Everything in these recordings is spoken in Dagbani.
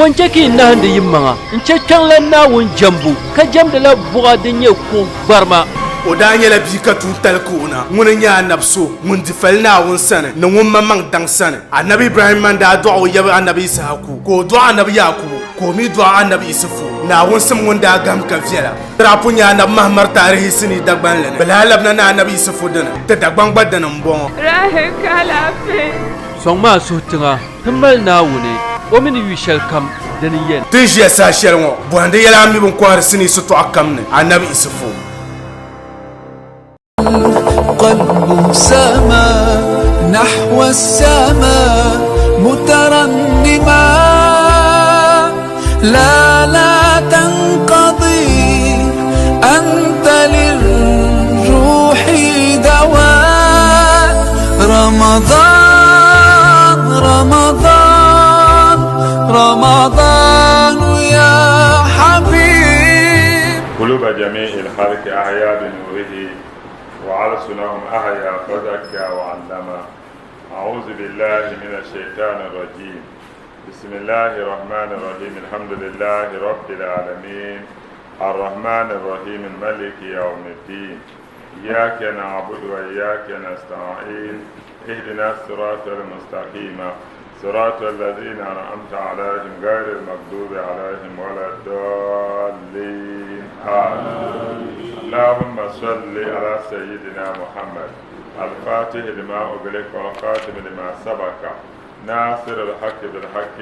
Bɔ n-chɛ ka yi nahindi yimaŋa n-chɛ kpiɔŋlan Naawuni jɛmbu, ka jɛmdila buɣa din nyɛ kuɣ gbarima? O daa nyɛla bia ka tuuntali ka o na. Ŋuni n-nyɛ anabi so ŋun di fali Naawuni sani ni ŋun maŋmaŋ daŋ sani. Anabi Ibrahimma n-daa dɔɣi o yaba anabi Issahaku, ka o dɔɣi anabi Yaakubu, ka o mi dɔɣi anabi Isufu. Naawuni sim ŋun daa gahim ka viɛla. Ti daa pun nya anabi Mahamar taarihi sinii Dagbanli ni. Bɛ lahi labina ni anabi Isufu dini. Ti Dagbaŋ gba dini m-bɔŋɔ. Rahi ka alaafee. Sɔŋmi a suhu tiŋa ti mali Naawuni, o mi ni yu shɛlikam dini yɛn. Ti ni ʒiya saha shɛli ŋɔ, bɔhindi yɛla a mi bɛ ni kɔhiri sinii sitɔɣu kam ni, Anabi Isufu. قلب سما نحو السماء مترنما لا لا تنقضي أنت للروح دواء رمضان رمضان رمضان يا حبيب قلوب جميع الخلق أحيا بنوره وألسنهم أحيا فزكى وعلم أعوذ بالله من الشيطان الرجيم بسم الله الرحمن الرحيم الحمد لله رب العالمين الرحمن الرحيم الملك يوم الدين إياك نعبد وإياك نستعين اهدنا الصراط المستقيم صراط الذين أنعمت عليهم غير المغضوب عليهم ولا الضالين آمين اللهم صل على سيدنا محمد الفاتح لما أغلق والخاتم لما سبق ناصر الحق بالحق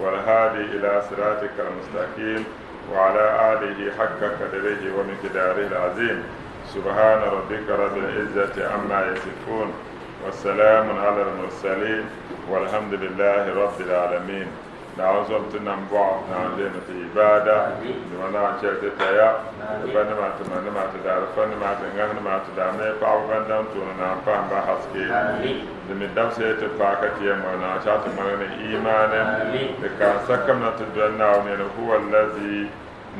والهادي إلى صراطك المستقيم وعلى آله حق قدره ومقداره العظيم سبحان ربك رب العزة عما يصفون والسلام على المرسلين والحمد لله رب العالمين Naawuni zom ti nam bɔɣu, Naawuni deemi ti ibaada, Duuma Naawuni chɛli ti taya, ti ba nima, ti ma nima, ti daalifa nima, ti ŋahi nima, ti daamini paɣaba ban daŋ tooni, Naawuni pahim ba haske. Di mi dabisili ti paai ka ti yɛn ŋmali Naawuni shɛɣu ti ŋmaligi ni iimaani, di ka n sa kamina ti doli Naawuni ni huwa allazi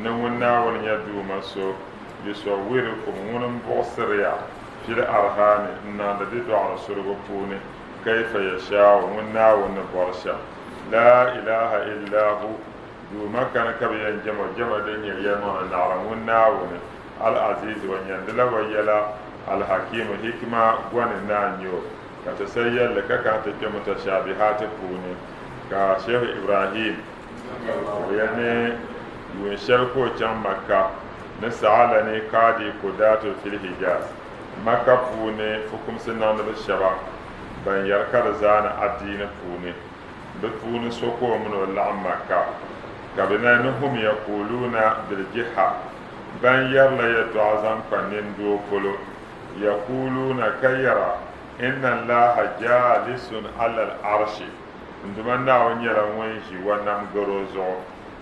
ni ŋun Naawuni nyɛ Duuma so, yusawwirukum ŋuni m-buɣisiri ya fil arhami n-niŋdi bɛ dɔɣiri surugu puuni kayfa yashaau ŋun Naawuni ni bɔri shɛm. Laa ilaaha illaa hu, Duuma kani ka bɛ yɛn jɛm o jɛma din nyɛ yɛlimaŋli naɣila ŋun Naawuni, Al-Aziiz, o nyɛndila o yɛla, Al-Hakiimu, hikima gɔni naa n-nyɛ o. Ka ti sa yɛlli ka kana ti kpe mutashaabihaati puuni, ka Shehu Ibrahim wuhiya ni yuun shɛli ka o chaŋ Makka ni sa'alani Qaadi Qudaatu fil Hijaaz, Makka puuni fukumsi niŋdiba shɛba ban yɛri ka di zaani adiini puuni, bɛ puuni so ka o mini o laɣim Makka, ka bɛ na ni hum yakuuluuna bil-jiha, ban yɛrila yɛltɔɣa zaŋ kpa nindoo polo, yakuuluuna ka yɛra, Inna Allaaha jaalisun alal arshi, N Duuma Naawuni nyɛla ŋun ʒi o nam garo zuɣu,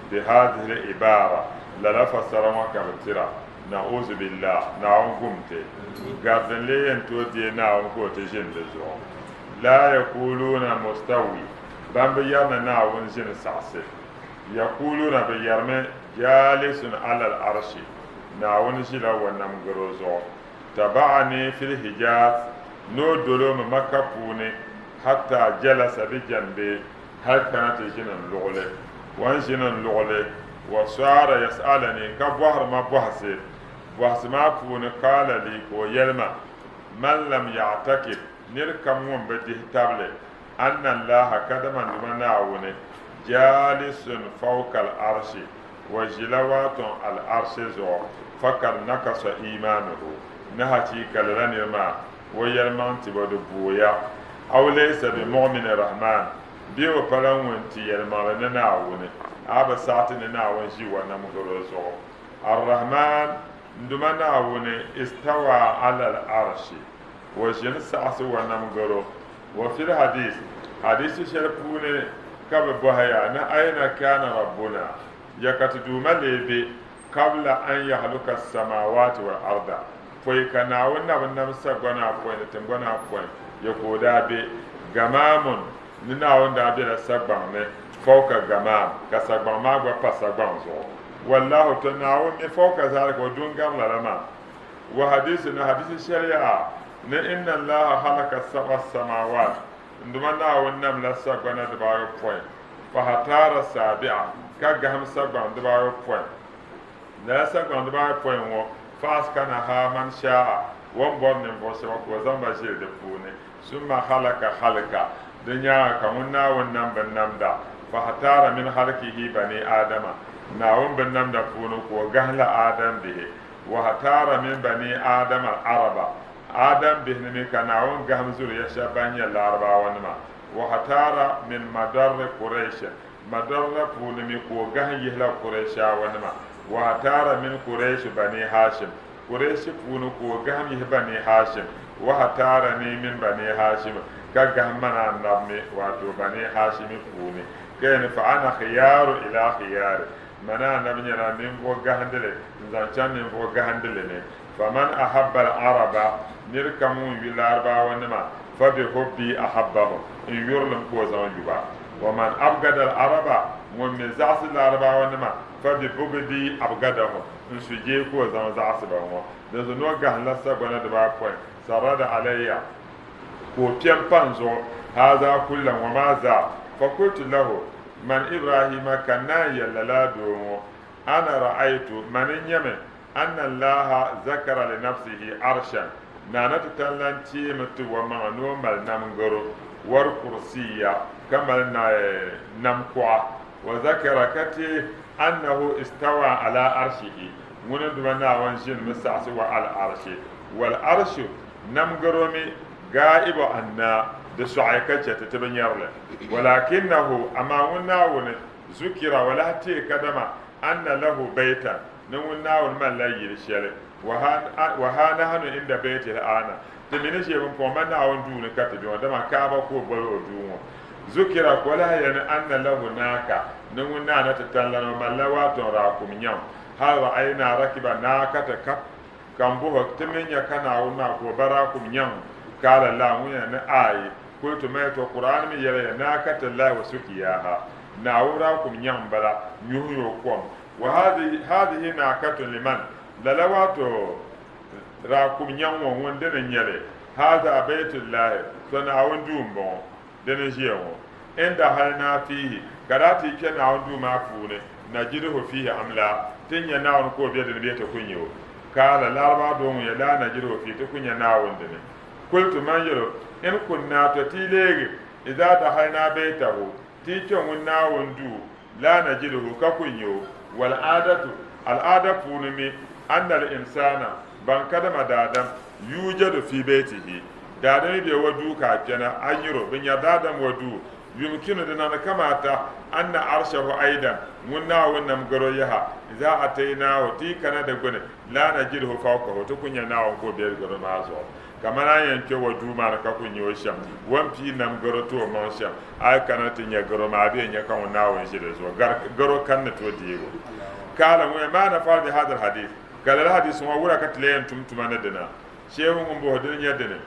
bihaazihil ibaara, lala fasara ŋɔ ka bɛ tira. Na'uzu billah, Naawuni gum ti. Gari din lee yɛn tooi deei Naawuni ka o ti ʒini di zuɣu. Laa yakuuluuna mustawi, ban bi yɛri ni Naawuni ʒini saɣisi. Yakuuluuna bɛ yɛrimi jaalisun alal arshi, Naawuni ʒila o nam garo zuɣu. Taba'ani fil Hijaaz, ni o doli o mi Makka puuni, hatta jalasa bi janbi, hali kana ti ʒini n luɣili. O ni ʒini n luɣili, wa saara yas'alani, ka bɔhiri ma bɔhisi. Bɔhisi maa puuni, qaala li, ka o yɛli ma, Man lam ya'takid, nir kam ŋun bi dihi tabili, anna Allaha, kadama n Duuma Naawuni, jaalisun fawka al-arshi, wa ʒila waaton al-arshi zuɣu, fakad nakasa iimaanuhu, ni hachiika lala nir maa o yɛlimaŋ tibo di booya. Aw laysa bi muɣmini Rahman, bee o pala ŋun ti yɛlimaŋli ni Naawuni, a bi saɣiti ni Naawuni ʒi o nam garo zuɣu. Ar-Rahman, n Duuma Naawuni, istawa ala al-arshi, o ʒini saɣisi o nam garo. Wa fil hadis, hadisi shɛli puuni ka bɛ bɔhiya ni ayna kana Rabbuna, ya ka ti Duuma lee be, Qabla an yahluka as-samawati wal-arda, pɔi ka Naawuni na bi nam sagbana apɔin ni tiŋgbɔna apɔin, ya ka o daa be? Gamaamun, ni Naawuni daa bela sagbaŋ ni, fawka gamaam, ka sagbaŋ maa gba pa sagbaŋ zuɣu. Wallahu, tɔ Naawuni mi fawka zalika, o du n-gari lala maa. Wa hadisi, ni hadisi shɛli yaha, ni inna Allaha halaka sab'a samawat, n Duuma Naawuni namla sagbana dibaayopɔin. Fahatara sabi'a, ka gahim sagbaŋ dibaayopɔin. Lala sagbaŋ dibaayopɔin ŋɔ, faaskanaha man sha'a, o ni bɔri ninvuɣ shɛba ka o zaŋ ba ʒili di puuni. Summa halaka halika, di nyaaŋa ka ŋun Naawuni nam binnamda, fahatara min halkihi bani Adama, Naawuni binnamda puuni ka o gahim la Adam bihi, wahatara min bani Adama al-araba, Adam bihi ni mi ka Naawuni gahim zuriya shɛba ban nyɛ Larabawanima, wahatara min madarri Quraish, Madarra puuni mi ka o gahim yihila Qurayshawanima, wahatara min Quraish bani Hashim, Quraishi puuni ka o gahim yihi Bani Hashim, wahatarani min Bani Hashim, ka gahim mana Annabi mi, wato Bani Hashimi puuni, ka yɛni fa ana khiyaaru ila khiyaari, mana Annabi nyɛla ninvuɣ gahindili n-zaŋ chaŋ ninvuɣ gahindili ni, faman ahabba al-araba, nir kam ŋun yu Larabawanima, fa bi hubbi ahabbahum, n yurilim ka o zaŋ yu ba, wa man abgada al-araba, ŋun mi zaɣisi Larabawanima, fa bi bugdi abgadahum, N sujee ka o zaŋ zaɣisi ba ŋɔ. Di zuɣu ni o gahimla sagbana dibaapɔin, sarrada alayya, ka o kpe m-pa n zuɣu, haza kullan wa ma za, fa kultu lahu, Man Ibrahima, ka n naan yɛli lala doo ŋɔ, ana ra'aytu, mani n-nyɛ mi, anna Allaha zakara li nafsihi arshan, Naana ti tan lan teemi ti o maŋa ni o mali nam garo, war kursiya, ka mali nam kuɣa, Wa zakara ka teei annahu istawa ala arshihi, ŋuni n-duma Naawuni ʒinimi saɣisi wa al-arshi, wal arshu, nam garo mi, gaa'ibu anna, di sɔɣiya ka chɛ ti ti bi nyari li. Walakinnahu, amaa ŋun Naawuni, zukira, o lahi teei kadama anna lahu baytan, ni ŋun Naawuni malila yili shɛli, wa ha nahnu inda baytihi al-aana, ti mi ni ʒe pumpɔŋɔ ma Naawuni duu ni ka ti be ŋɔ, dama Kaaba ka o boli o duu ŋɔ. Zukira ka o lahi yɛli ni anna lahu naaka, ni ŋun naa na ti tanlana o malila waaton raakum nyaŋ. Hal ra'aynaa rakiba naakata kap, ka m bɔh o, ti mi nya ka Naawuni maa ka o ba raakum nyaŋ? Kaala laa, ŋun yɛli ni aai. Kultu ma yɛtɔɣ Qur'aani mi yɛliya, naakata llahi wa sukiyaaha, Naawuni raakum nyaŋ m-bala, nyuhiy o kom. Wa haadhihi naakatun liman, lala waato raakum nyaŋ ŋɔ ŋun dini n-nyɛ li? Haadha baytullahi, tɔ Naawuni duu m-bɔŋɔ. Dini n-ʒiya ŋɔ, In dahalnaa fiihi, ka daa ti yi kpe Naawuni duu maa puuni, najiduhu fiihi am laa, ti ni nya Naawuni ka o be dini bee ti ku nya o? Kaala, Laribaa doo ŋun yɛli, laa najiduhu fiihi, ti ku nya Naawuni dini. Kultu, man yɛl o, In kunnaa, tɔ ti yi leegi, izaa dahalnaa baytahu, ti yi kpe ŋun Naawuni duu, laa najiduhu, ka ku nya o. Wal aadatu, al'aada puuni mi, anna al-insaana, ban kadama daadam, yuujadu fi baytihi, daadam yi be o duu ka a kpɛna, a nyar o, bɛ nyari daadam o duu, yumkinu di niŋdi kamaata, anna arshahu aidan, ŋun Naawuni nam garo yaha, iza ataynaahu, ti yi kana di gbuni, laa najiduhu fawkahu, ti ku nya Naawuni ka o be garo maa zuɣu. Kamani a yɛn kpe o duu maa ni ka ku nya o shɛm, o ni pii nam garo ti o maŋ shɛm, a yi kana ti nya garo maa, a bee nya ka ŋun Naawuni ʒi di zuɣu, garo kani ni tooi deeg o. Kaala ŋun yɛn, Maa naf'alu bi haadha al-hadiith? Ka lala hadiisi ŋɔ wula ka ti lee yɛn tum tuma ni dina? Sheehu ŋun bɔhi dini nyɛ dini?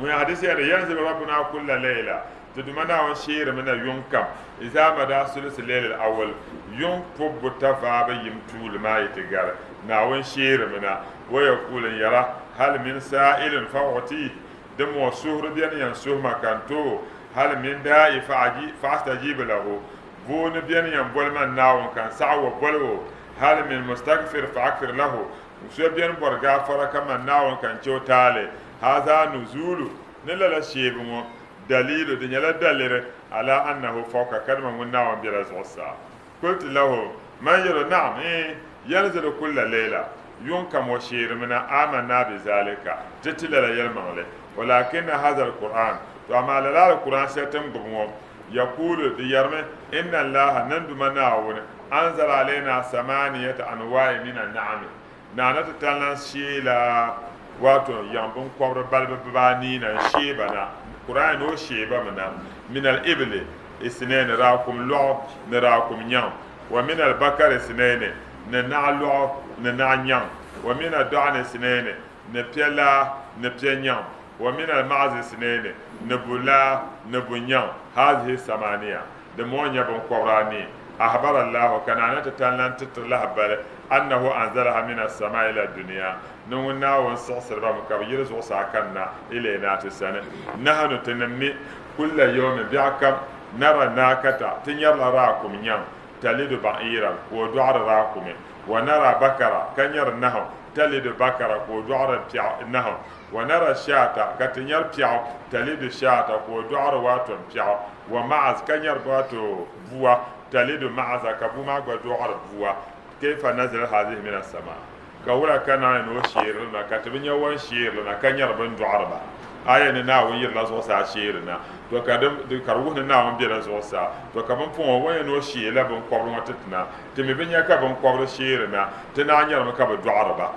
Ŋun yɛn hadiisi yɛli, Yanzilu Rabbuna kulla layla, Ti Duuma Naawuni sheerimi na yuŋ kam, izaa madaa sulusi layli al-awwal, yuŋ pubu buta vaabu yim tuuli maa yi ti gari, Naawuni sheerimi na, wa yakuulu n-yɛra, Hal min saa'ilin fa'u'tiih, Di mɔɔ suhuri beni yɛn suhi ma ka n ti o, hal min daa'i fa'astajiibu lahu, booni beni yɛn boli man Naawuni ka n saɣi o boli o, hal min mustagfir fa'agfir lahu, so beni bɔri gaafara ka man Naawuni ka n chɛ o taali, haza nuzuulu, ni lala sheebu ŋɔ daliilu, di nyɛla daliri, ala annahu fawka kadama ŋun Naawuni bela zuɣusaa. Kultu lahu, man yɛl o, Na'am, iin, yanzilu kulla layla, yuŋ kam o sheerimi na, amanna bi zalika, ti ti lala yɛlimaŋli, walakinna haza al-Qur'an, to amaa lala al-Qur'an shɛli ti ni gbubi ŋɔ, yakulu, di yɛrimi, inna Allaha, ni n Duuma Naawuni, anzala alayna samaniyata anwa'i mina na'ami, Naana ti tali lan sheela waato yaŋ biŋkɔbiri balibu bibaanii na n-shee ba na. Kur'aani ni o shee ba mi na, min al-ibli isnaini, raakum lɔɣu ni raakum nyaŋ, wa min al-bakari isnaini, ni naɣ lɔɣu ni naɣ nyaŋ, wa min ad-da'ni isnaini, ni piɛ laa ni piɛ nyaŋ, wa min al-ma'zi isnaini, ni bu laa ni bu nyaŋ, hazihi samaniya. Di mɔɔ nyɛ biŋkɔbiri anii. Ahbara Allahu, ka Naawuni ti tali lan ti ti lahabali, annahu anzalaha mina as-samaa'i ila ad-dunya, ni ŋun Naawuni siɣisiri ba mi ka bɛ yiri zuɣusaa kanna ilaynaa ti sani. Nahnu, tinim mi, kulla yawmin, biɛɣu kam, Nara naakata, ti nyarila raakum nyaŋ, talidu ba'iiran, ka o dɔɣiri raakumi. Wa nara bakara, ka nyari nahu, talidu bakara, ka o dɔɣiri piɛɣu, nahu. Wa nara shaata, ka ti nyari piɛɣu, talidu shaata, ka o dɔɣiri waato piɛɣu. Wa ma'az, ka nyari waato bua, talidu ma'aza, ka bua maa gba dɔɣiri bua. Kayfa nazalat hazihi mina samaa, ka wula ka Naawuni ni o sheeri li na, ka ti bi nya o ni sheeri li na, ka nyari bɛ ni dɔɣiri ba? Aya ni Naawuni yirila zuɣusaa sheeri na, to ka di ka di wuhi ni Naawuni bela zuɣusaa. To ka bimpɔŋɔ o yɛn ni o sheela biŋkɔbiri ŋɔ ti ti na, ti mi bi nya ka biŋkɔbiri sheeri na, ti naai nyarimi ka bɛ dɔɣiri ba.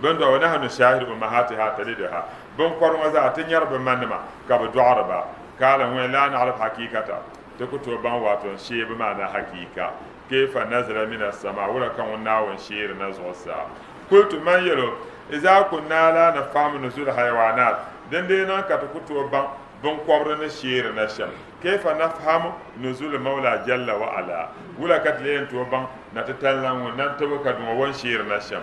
Bɛ ni dɔɣi ba, nahnu nushahidu ummahatiha taliduha, biŋkɔbiri ŋɔ zaa ti nyari bɛ manima ka bɛ dɔɣiri ba. Kaala ŋun laa na'rif hakikata, ti ku tooi baŋ waato n sheebu maa na hakika. Kayfa nazala mina samaa, wula ka ŋun Naawuni sheeri na zuɣusaa? Kultu, man yɛl o, Izaa kunnaa laa nafhamu nuzula hayawaanaat, din dii niŋ ka ti ku tooi baŋ biŋkɔbiri ni sheeri na shɛm, kayfa nafhamu nuzula Mawla jalla wa ala, wula ka ti lee yɛn tooi baŋ na ti tali lan ŋun nan tibgi ka duŋɔ o ni sheeri na shɛm?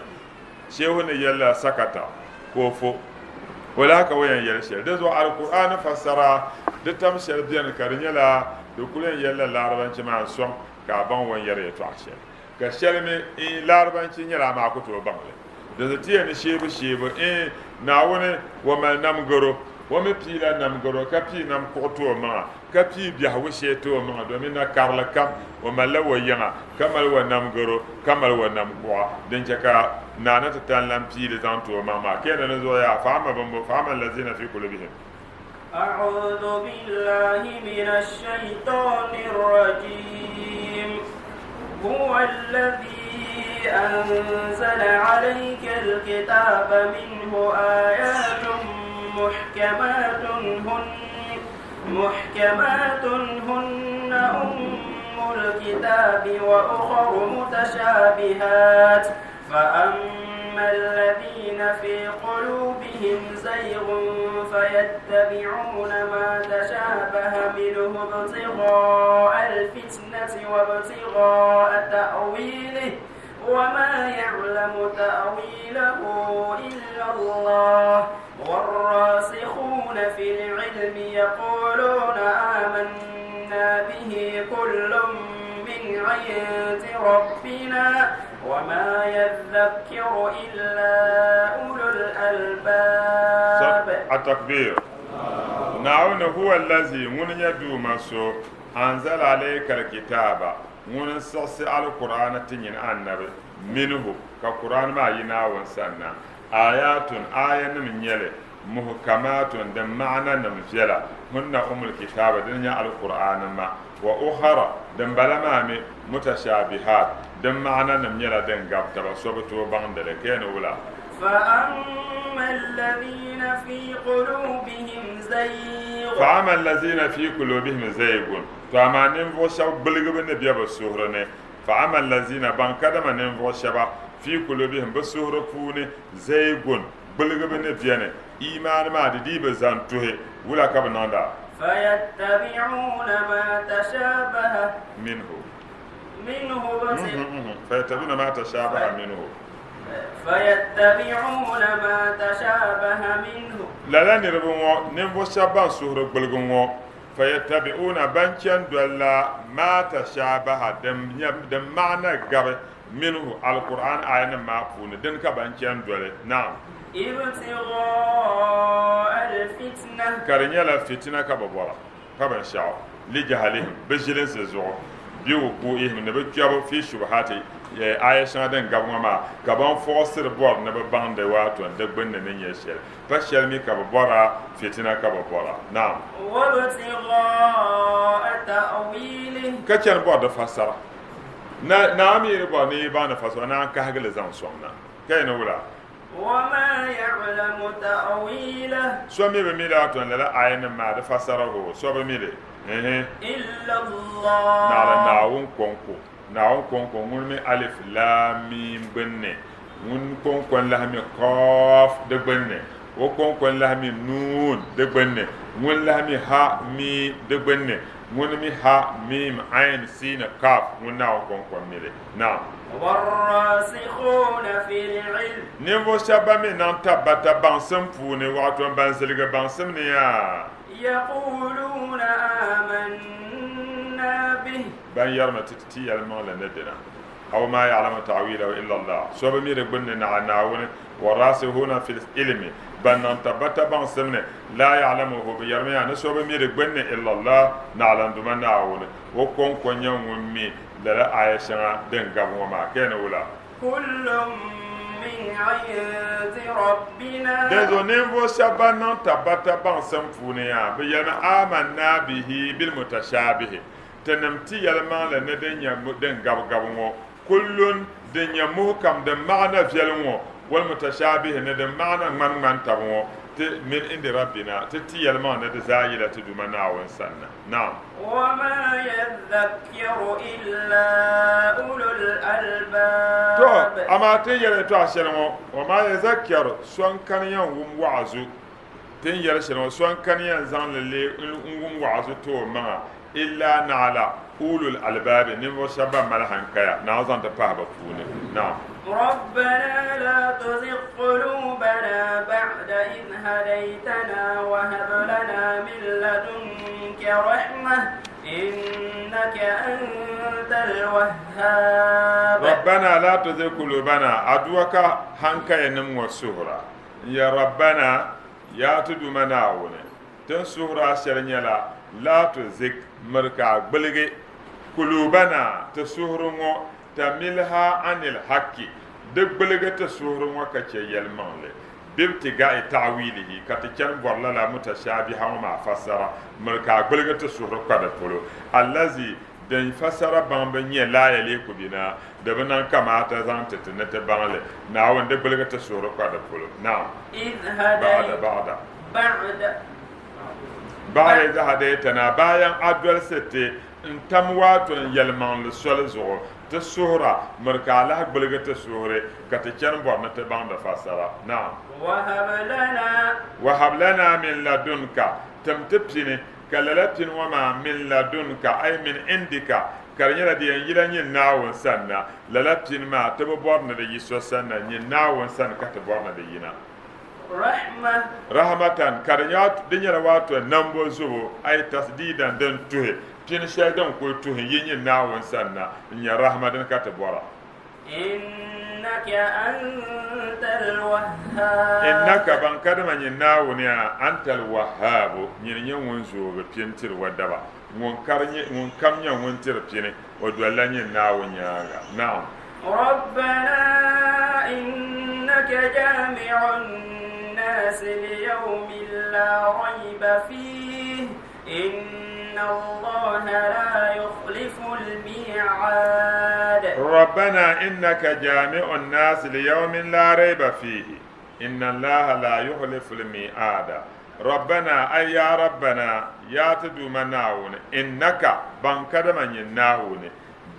Shehu ni yɛlila sakata ka o fo o lahi ka o yɛn yɛli shɛli. Di zuɣu Alkur'aani fassara di tam shɛli beni ka di nyɛla di kuli yɛn yɛlila Larabanchi maa n-sɔŋ ka a baŋ o ni yɛri yɛtɔɣa shɛli. Ka shɛli mi in Larabanchi nyɛla amaa a ku tooi baŋ li. Di zuɣu ti yɛn ni sheebu sheebu in Naawuni o mali nam garo, o mi piila nam garo ka pii nam kuɣu ti o maŋa, ka pii biɛhigu shee ti o maŋa domin na karili kam o malila o yiŋa ka mali o nam garo ka mali o nam kuɣa din chɛ ka naa ni ti tani lan pii li zaŋ ti o maŋ maa. Ka yɛli ni zuɣu yaa fa ama bimbo fa ama allazina fi kulubihim. أعوذ بالله من الشيطان الرجيم هو الذي أنزل عليك الكتاب منه آيات محكمات هن محكمات هن أم الكتاب وأخر متشابهات فأما الذين في قلوبهم زيغ فيتبعون ما تشابه منه ابتغاء الفتنة وابتغاء تأويله وما يعلم تأويله إلا الله والراسخون في العلم يقولون آمنا به كل من عند ربنا وما يذكر إلا أولو الألباب التكبير Naawuni huwa allazi ŋuni nyɛ Duuma so anzala alayka alkitaba ŋuni n-siɣisi Alkur'aani ti nyini Annabi minhu ka Kur'aani maa yi Naawuni sani na Aayaatun, aayanim n-nyɛ li, muhukamaatun, din ma'ananim viɛla, hunna umul kitaaba, dini n-nyɛ Alkur'aani ma, wa ukhara, din bala maa mi, mutashaabihaat, din ma'ananim nyɛla din gabi taba, so bi tooi baŋdi li, ka yɛn ni wula? Fa'amma allazina fi qulubihim zayg. Fa'amma allazina fi qulubihim zaygun, to amaa ninvuɣ shɛb gbuligibu ni be bɛ suhuri ni, Fa ama allazina, ban kadama ninvuɣ shɛba, fii kulubihim, bɛ suhuri puuni, zaygun, gbuligibu ni beni, iimaani maa di dii bi zan tuhi, wula ka bɛ niŋda? Fayattabi'una ma tashabaha. Minhu. Minhu. Fayattabi'una ma tashabaha minhu. Fayattabi'una ma tashabaha minhu. Lala niriba ŋɔ, ninvuɣ shɛba ban suhuri gbuligi ŋɔ, Fayattabi'uuna, ban chani dolila, maa tashaabaha, din maana gabi, minhu, Alkur'aan aayanim maa puuni, dini ka ban chani doli. Naam. Ibtighaa'a al-fitna. Ka di nyɛla fitina ka bɛ bɔra, pa binshɛɣu, lijahalihim, bɛ ʒilinsi zuɣu, biwukuu'ihim, ni bɛ kpɛbu, fi shubuhaati, aaya shɛŋa din gabi ŋɔ maa, ka ban fuɣisiri bɔri ni bɛ baŋ di waato di gbunni ni nyɛ shɛli. Pa shɛli mi ka bɛ bɔra, fitina ka bɛ bɔra. Naam. Wabtighaa'a ta'wiilihi. Ka chani bɔri di fasara. Na, naa mi ni bɔri ni yi baŋ di fasara, naa n-kahigi li zaŋ sɔŋ na. Ka yi ni wula? Wama ya'lamu ta'wiilahu. So mi bi mi li a tɔn lala aayanim maa di fasara hoo, so bi mi li. Ehe. Illa Allah. Naɣila Naawuni kɔŋko. Naawuni kɔŋko ŋuni mi Alif, Laam, Miim gbunni. Ŋun kɔŋko n-lahi mi Kɔf di gbunni, o kɔŋko n-lahi mi Nuun di gbunni, ŋun lahi mi Ha, Miim di gbunni, ŋun mi Ha, Miim, Ain, Siin, Kaf, ŋun Naawuni kɔŋko m-mi li. Naam. Warraasixuuna fil ilm. Ninvuɣ shɛba ban mi niŋ tabbata baŋsim puuni, waɣato ban ziligi baŋsim ni yaa. Yaquuluuna aamanna. به. Ban yɛrimi ti ti yɛlimaŋli ni dina. Aw ma ya'lamu ta'wilahu illa Allah, so bi mi di gbunni naɣa Naawuni, warasihuna fil ilmi, ban niŋ tabbata baŋsim ni, la ya'lamuhu, bɛ yɛrimi yaa ni so bi mi di gbunni illa Allah, naɣilan Duuma Naawuni, O kɔŋko n-nyɛ ŋun mi lala aaya shɛŋa din gabi ŋɔ maa. Ka ya ni wula? Kullun min indi rabbina. Dinzuɣu ninvuɣ shɛba ban niŋ tabbata baŋsim puuni yaa, bɛ yɛlimi, Amanna bihi bilmutashabihi. Tinim ti yɛlimaŋli ni din nyɛ din gabigabi ŋɔ, kullun, din nyɛ muhukam din maɣina viɛli ŋɔ, walmutashaabihi ni din maɣina ŋmani ŋmani taba ŋɔ, ti, min indi Rabbina, ti ti yɛlimaŋli ni di zaa yila ti Duuma Naawuni sanna. Naam. Wama yadhakkaru illa ulul albaab. To, amaa ti ni yɛli yɛtɔɣa shɛli ŋɔ, wama yadhakkaru, so n-kani yɛn wum wa'azu. Ti ni yɛli shɛli ŋɔ, so n-kani yɛn zaŋ li leei n-wum wa'azu ti o maŋa, illaa naɣila ulul albaabi, ninvuɣ shɛba ban mali hankaya, Naawuni zaŋ ti pahi bɛ puuni. Naam. Rabbana la tuzigh qulubana ba'da idh hadaytana wa hab lana min ladunka rahmah innaka antal wahhab. Rabbana la tuzigh qulubana, aduwa ka hankayanim ŋɔ suhira. N-yɛli Rabbana, Yaa ti Duuma Naawuni, ti ni suhir a shɛli nyɛla, laa tuzig, miri ka a gbiligi, kuluubana, ti suhuri ŋɔ, tamilha anil hakki, di gbiligi ti suhuri ŋɔ ka chɛ yɛlimaŋli, bibtiga'i ta'wilihi, ka ti chani bɔri lala mutashaabiha ŋɔ maa fassara, miri ka a gbiligi ti suhuri kpa di polo, allazi, din fassara baŋbu nyɛ laa yaliiku bina, di bi niŋ kamaata zaŋ ti ti ni ti baŋ li, Naawuni di gbiligi ti suhuri kpa di polo. Naam. Ba'da, ba'da. Ba'da idh hadaytana, bayan a dolsi ti n-tam waato n yɛlimaŋli soli zuɣu, ti suhira, miri ka a lahi gbiligi ti suhuri ka ti chani bɔri ni ti baŋ di fassara. Naam. Wahab lana min ladunka, tim ti pini, ka lala pini ŋɔ maa min ladunka, ay min indika, ka di nyɛla di yɛn yila nyin Naawuni sani na. Lala pini maa ti bi bɔri ni di yi so sani na, nyin Naawuni sani ka ti bɔri ni di yina. Rahmatan, ka di nyɛla waato nambo zubu, ay tasdiidan, din tuhi, pini shɛli din kuli tuhi n-yi nyin Naawuni sani na n-nyɛ rahma dini ka ti bɔra. Innaka antal wahhab. Innaka, ban kadama nyin Naawuni a, antal wahhaabu, nyini nyɛ ŋun zoogi pini tiri wa daba. Ŋun kam nyɛ ŋun tiri pini, o dolila nyin Naawuni nyaaŋa. Naam. Rabbana innaka jami'un naasi liyawmin la rayba fihi inna Allaha la yukhliful mi'ad. Rabbana innaka jami'un naasi liyawmin la rayba fihi Inna Allaha la yukhlifu l-mi'aada. Rabbana, ay ya Rabbana, yaa ti Duuma Naawuni, innaka, baŋ kadama nyin Naawuni,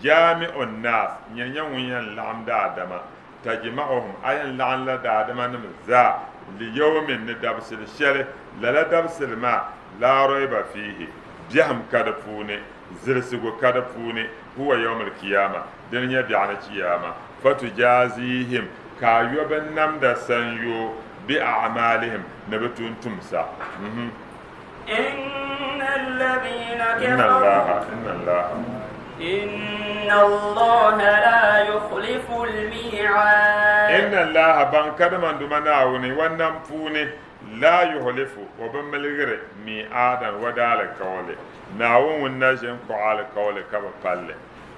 jaami'u n-naas, nyini nyɛ ŋun yɛn laɣim daadama, tajma'uhum, a yɛn laɣim la daadamanim zaa, liyawmin, ni dabisili shɛli, lala dabisili maa, laa rayba fiihi, biɛhim ka di puuni, zilisigu ka di puuni, huwa yawmul kiyaama, dini nyɛ biɛɣuni chiyaama, fatujaazihim, ka a yo bɛ namda sanyoo bi a'maalihim, ni bɛ tuuntumsa. Inna alladhina Inna kafaru Allaha, inna Allaha. Inna Allaha la yukhlifu al-mi'ad. Inna Allaha, ban kadama Duuma Naawuni, wannan puuni, la yukhlifu, o bi miligiri, mi'aadan, o daalikauli. Naawuni ŋun na ʒe n-kpuɣi alikauli ka bi palli.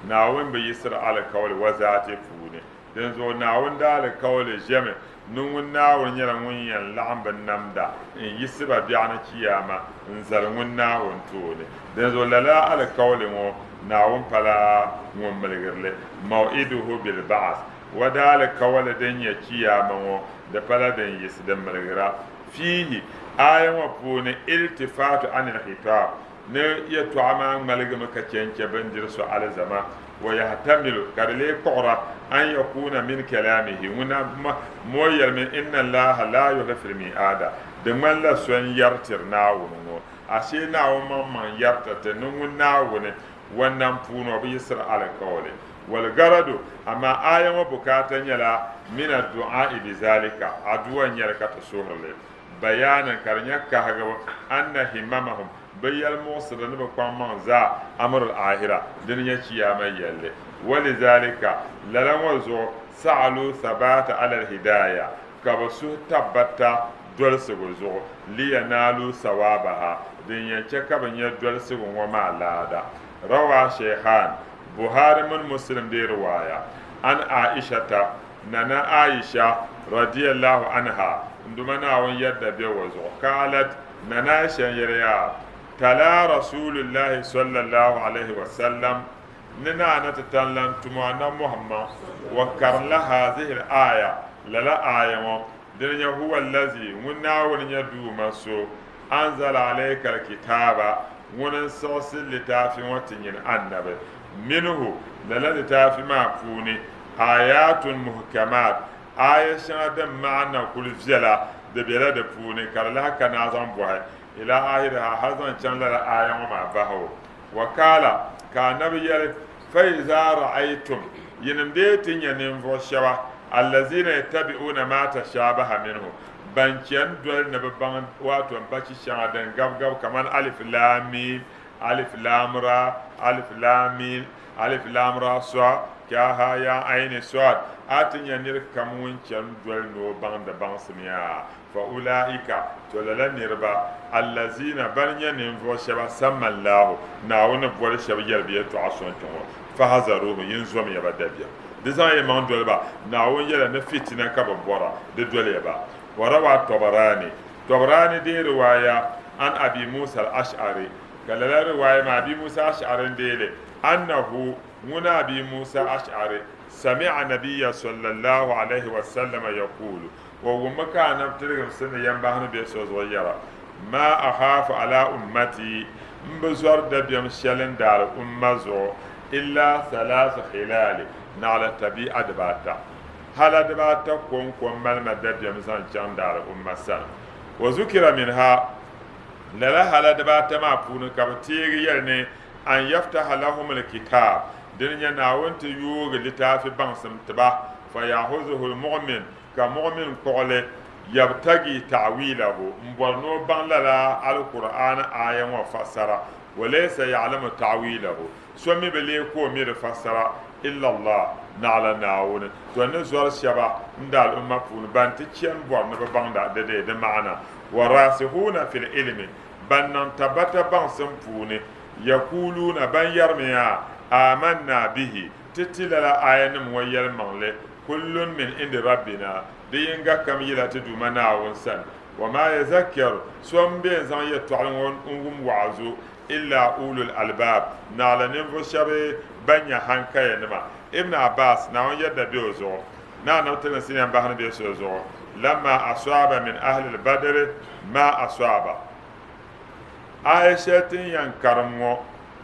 Naawuni bi yiɣisiri alikauli o zaati puuni. Dinzuɣu Naawuni daalikauli ʒemi ni ŋun Naawuni nyɛla ŋun yɛn laɣim binnamda n-yiɣisi ba biɛɣuni Chiyaama n-zali ŋun Naawuni tooni. Dinzuɣu lala alikauli ŋɔ Naawuni pala ŋun miligiri li. Maw'iduhu bil-ba'as, O daalikauli din nyɛ Chiyaama ŋɔ di pala din yiɣisi din miligira. Fiihi, aaya ŋɔ puuni, iltifaatu anil khitaab, Ni yɛtɔɣa maa ŋmaligimi ka chɛ n-chɛ bindiri so alizama, wa yahtamilu, ka di lee kpuɣira, an yakuuna min kalaamihi, ŋuna mo yɛlimi, inna Allaaha laa yuhliful mi'aada, di ŋmanila so n-yɛri tiri Naawuni ŋɔ, ashee Naawuni maŋmaŋ yɛrita ti ni ŋun Naawuni wannan puuni o bi yiɣisiri alikauli. Wal garadu, amaa aaya ŋɔ bukaata nyɛla mina du'aa'i bizaalika, aduwa n-nyɛli ka ti suhiri li, bayaanan, ka di nyɛ kahigibu, anna himamahum. Bɛ yɛlimuɣisirili ni bɛ kpaŋmaŋ zaa amrul aahira, dini nyɛ Chiyaama yɛlli. Walizalika, lala ŋɔ zuɣu, sa'alu thabaata ala al-hidaaya, ka bɛ suhi tabbata dolsigu zuɣu, liyanaalu sawaabaha, din yɛn chɛ ka bɛ nya dolsigu ŋɔ maa laada. Rawaa Shaykhaan, Buhari mini Muslim dee riwaaya, an Aishata, Nana Aisha, radiyallahu anha, n Duuma Naawuni yɛdda be o zuɣu, qaalat, Nana Aisha n-yɛliya, Tala Rasuulullahi sallallahu alaihi wa sallam, Ni naa na ti tan lan tum o Annabi Muhammad wa karinla haazihil aaya, lala aaya ŋɔ, dini nyɛ, Huwa allazi, Ŋun Naawuni nyɛ Duuma so, anzala alayka alkitaaba, Ŋuni n-siɣisi litaafi ŋɔ ti nyini Annabi, minhu, lala litaafi maa puuni, aayaatun muhkamaat, aaya shɛŋa din maana kuli viɛla di bela di puuni, ka di lahi ka naa zaŋ bɔhi, ila aahiriha, hali zaŋ chaŋ lala aaya ŋɔ maa bahigu. Wa kaala, ka Annabi yɛli, Fa iza ra'aytum, yinim dee ti nya ninvuɣ shɛba, allazina yattabi'una ma tashabaha minhu, ban chani doli ni bɛ baŋ waato bachi shɛŋa din gabigabi kamani alif laam miim, alif laam ra, alif laam miim, alif laam ra sɔd, ka ha ya ayni sɔd, a ti nya nir kam ŋun chani doli ni o baŋ di baŋsim yaa. Fa ulaika, to lala niriba, allazina, ban nyɛ ninvuɣ shɛba, samma Allahu, Naawuni ni boli shɛba yɛli bɛ yɛltɔɣa sɔŋ ŋɔ, fahazaruhum, yin zomiya ba dabiɛm. Di zaŋ yi maŋ doli ba, Naawuni yɛla ni fitina ka bɛ bɔra, di doliya ba. Wa rawa Tabarani, Tabarani deei riwaaya an Abi Musa al-Ash'ari, ka lala riwaaya maa Abi Musa Ash'ari n-deei li, annahu, ŋuna Abi Musa Ash'ari, sami'a Nabiyya sallallahu alayhi wa sallama yaqulu, O wummi ka Anabi tiligimsi ni yɛmbahi ni be so zuɣu yɛra, Maa akhaafu alaa ummati, M bi zɔri dabiɛm shɛli n daari umma zuɣu, illaa thalath khilaali, naɣila tabi'a dibaata. Hala dibaata kɔŋko m-mali ma dabiɛm zaŋ chaŋ daari umma sani. Wa zukira minha, lala hala dibaata maa puuni ka bɛ teegi yɛli ni an yaftaha lahumul kitaab, dini nyɛ Naawuni ti yoogi litaafi baŋsim ti ba, fayahuzuhul mu'min, Ka muɣimin kpuɣi li, yabtagi ta'wilahu, m-bɔri ni o baŋ lala Alkur'aani aaya ŋɔ fassara, walaysa ya'lamu ta'wilahu, so mi bi leei ka o mi di fassara, illa Allah, naɣila Naawuni. To ni zɔri shɛba n-di al'umma puuni ban ti chani bɔri ni bɛ baŋda di di di ma'ana. Warasikhuna fil ilmi, ban niŋ tabbata baŋsim puuni, yakuluuna, ban yɛrimi yaa, Amanna bihi, Ti ti lala aayanim ŋɔ yɛlimaŋli, Kullun min indi Rabbina, di yiŋga kam yila ti Duuma Naawuni sani. Wa maa yazakkaru, so m-be n-zaŋ yɛltɔɣili ŋɔ n-wum wa'azu, illa ulul albaab, naɣila ninvuɣ shɛba ban nya haŋkayanima. Ibn Abbas, Naawuni yɛdda be o zuɣu, ni Anabi tilinsi ni yɛn bahi ni be so zuɣu, Lamma asɔaba min ahlil badri ma asɔaba. Aaya shɛli ti ni yɛn karim ŋɔ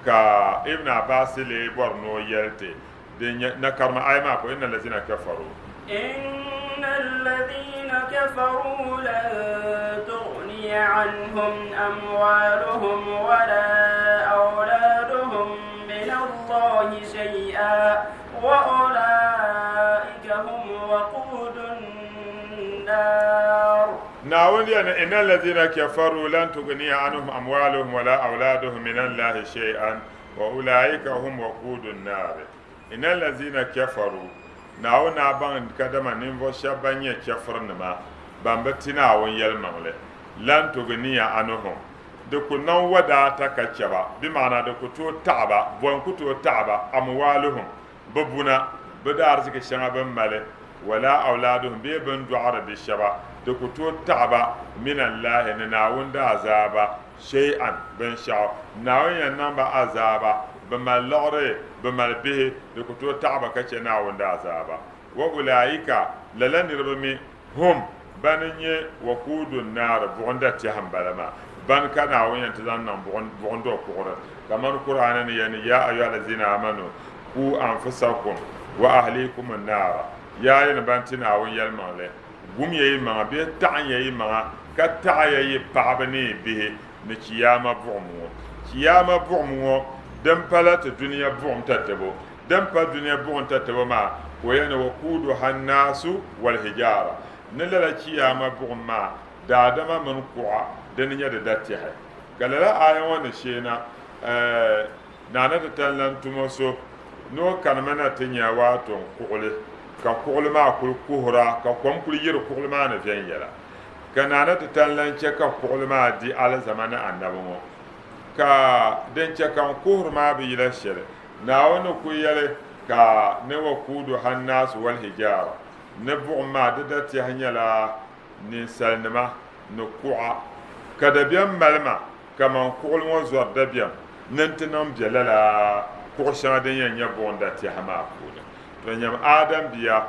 ka Ibn Abbas lee bɔri ni o yɛli ti din nyɛ, na karima aaya maa ko, Inna allazina kafaru. Inna allazina kafaru lan tughniya anhum amwaluhum wala awladuhum min Allahi shay'a wa ulaika hum waqudun nar. Naawuni yɛli ni, Inna allazina kafaru lan tughniya anhum amwaluhum wala awladuhum min Allahi shay'an wa ulaika hum waqudun nar. Inna allazina kafaru, Naawuni daa baŋ kadama ninvuɣ shɛba ban nyɛ chɛfurinima, ban bi ti Naawuni yɛlimaŋli, lan tughniya anhum, di ku niŋ wadaata ka chɛ ba, bɛ maana di ku tooi taɣi ba, bɔ n-ku tooi taɣi ba, amwaluhum, bɛ buna, bɛ daariziki shɛŋa bɛ ni mali, wala awlaaduhum bee bɛ ni dɔɣiri bi shɛba, di ku tooi taɣi ba minallahi ni Naawuni daazaaba shay'an binshɛɣu. Naawuni yɛn niŋ ba azaaba, bɛ mali liɣiri, bɛ mali bihi, di ku tooi taɣi ba ka chɛ Naawuni daazaaba. Wa ulaika, lala niriba mi, hum, bani n-nyɛ wakuudu n-naari, buɣinda tɛha m-bala maa, bani ka Naawuni yɛn ti zaŋ niŋ buɣindo kuɣuri, kamani Kur'aani ni yɛli ni, Ya ayuha allazina amanu ku anfusakum wa ahlikum n-naara, Yaa yinim ban ti Naawuni yɛlimaŋli, gum ya yi maŋa bee taɣin ya yi maŋa ka taɣi ya yi paɣaba ni yi bihi ni Chiyaama buɣim ŋɔ. Chiyaama buɣim ŋɔ din pala ti dunia buɣim tatabo. Din pa dunia buɣim tatabo maa ka o yɛli ni wakuuduha nnaasu walhijaara, ni lala Chiyaama buɣim maa daadama mini kuɣa dini nyɛ di datɛhi. Ka lala aaya ŋɔ ni sheena, Naa ni ti tali lan tum o so ni o kanimi na ti nya waato n-kuɣili, ka kuɣili maa kul kuhira, ka kom kul yiri kuɣili maa ni viɛnyɛla. Ka naa ni ti tali lan chɛ ka kuɣili maa di alizama ni anabi ŋɔ. Ka din chɛ ka n kuhiri maa bi yila shɛli, Naawuni ni kul yɛli ka ni wakuuduha annaasu walhijaara, ni buɣim maa di datiɛhi nyɛla ninsalinima ni kuɣa, ka dabiɛm mali ma kaman kuɣili ŋɔ zɔri dabiɛm ni nti niŋ be lala kuɣ shɛŋa din yɛn nyɛ buɣim datiɛha maa puuni. To nyam Adam bia,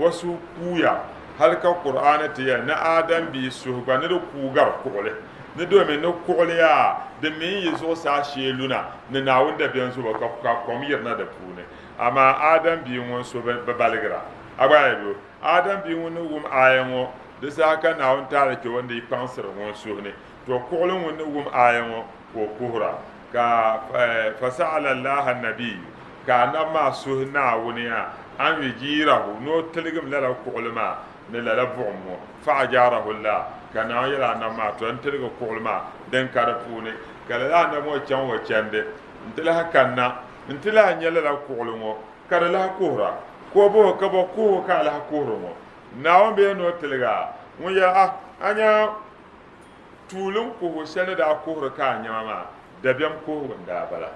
o suhu kuuya hal ka Kur'aani ti yɛli ni Adam bia suhu gba ni di kuui gari kuɣili, ni domin ni kuɣili yaa din mi n-yi zuɣusaa shee luna ni Naawuni dabiɛm zubo ka kom yirina di puuni. Amaa Adam bia ŋun suhu bi baligira. A gba yi bi Adam bia ŋun ni wum aaya ŋɔ, di saha ka Naawuni taali kpe o ni di kpaŋsiri ŋun suhu ni. To kuɣili ŋun ni wum aaya ŋɔ ka o kuhira, ka fasa'ala Allaha nabiyyu, ka anabi maa suhi Naawuni a an yujiirahu, ni o tiligim lala kuɣili maa ni lala buɣim ŋɔ, fa'ajaarahu Allah, ka Naawuni yɛli anabi maa, to n tiligi kuɣili maa din ka di puuni, ka lala anabi ŋɔ chaŋ o chandi nti lahi kanna nti lahi nya lala kuɣili ŋɔ ka di lahi kuhira, ka o bɔhi o, ka bɔ kuhigu ka a lahi kuhiri ŋɔ? Naawuni bee ni o tiligi a? Ŋun yɛli a, a nya tuuli n-kuhigu shɛli ni daa kuhiri ka a nyama maa, dabiɛm kuhigu n-daa bala.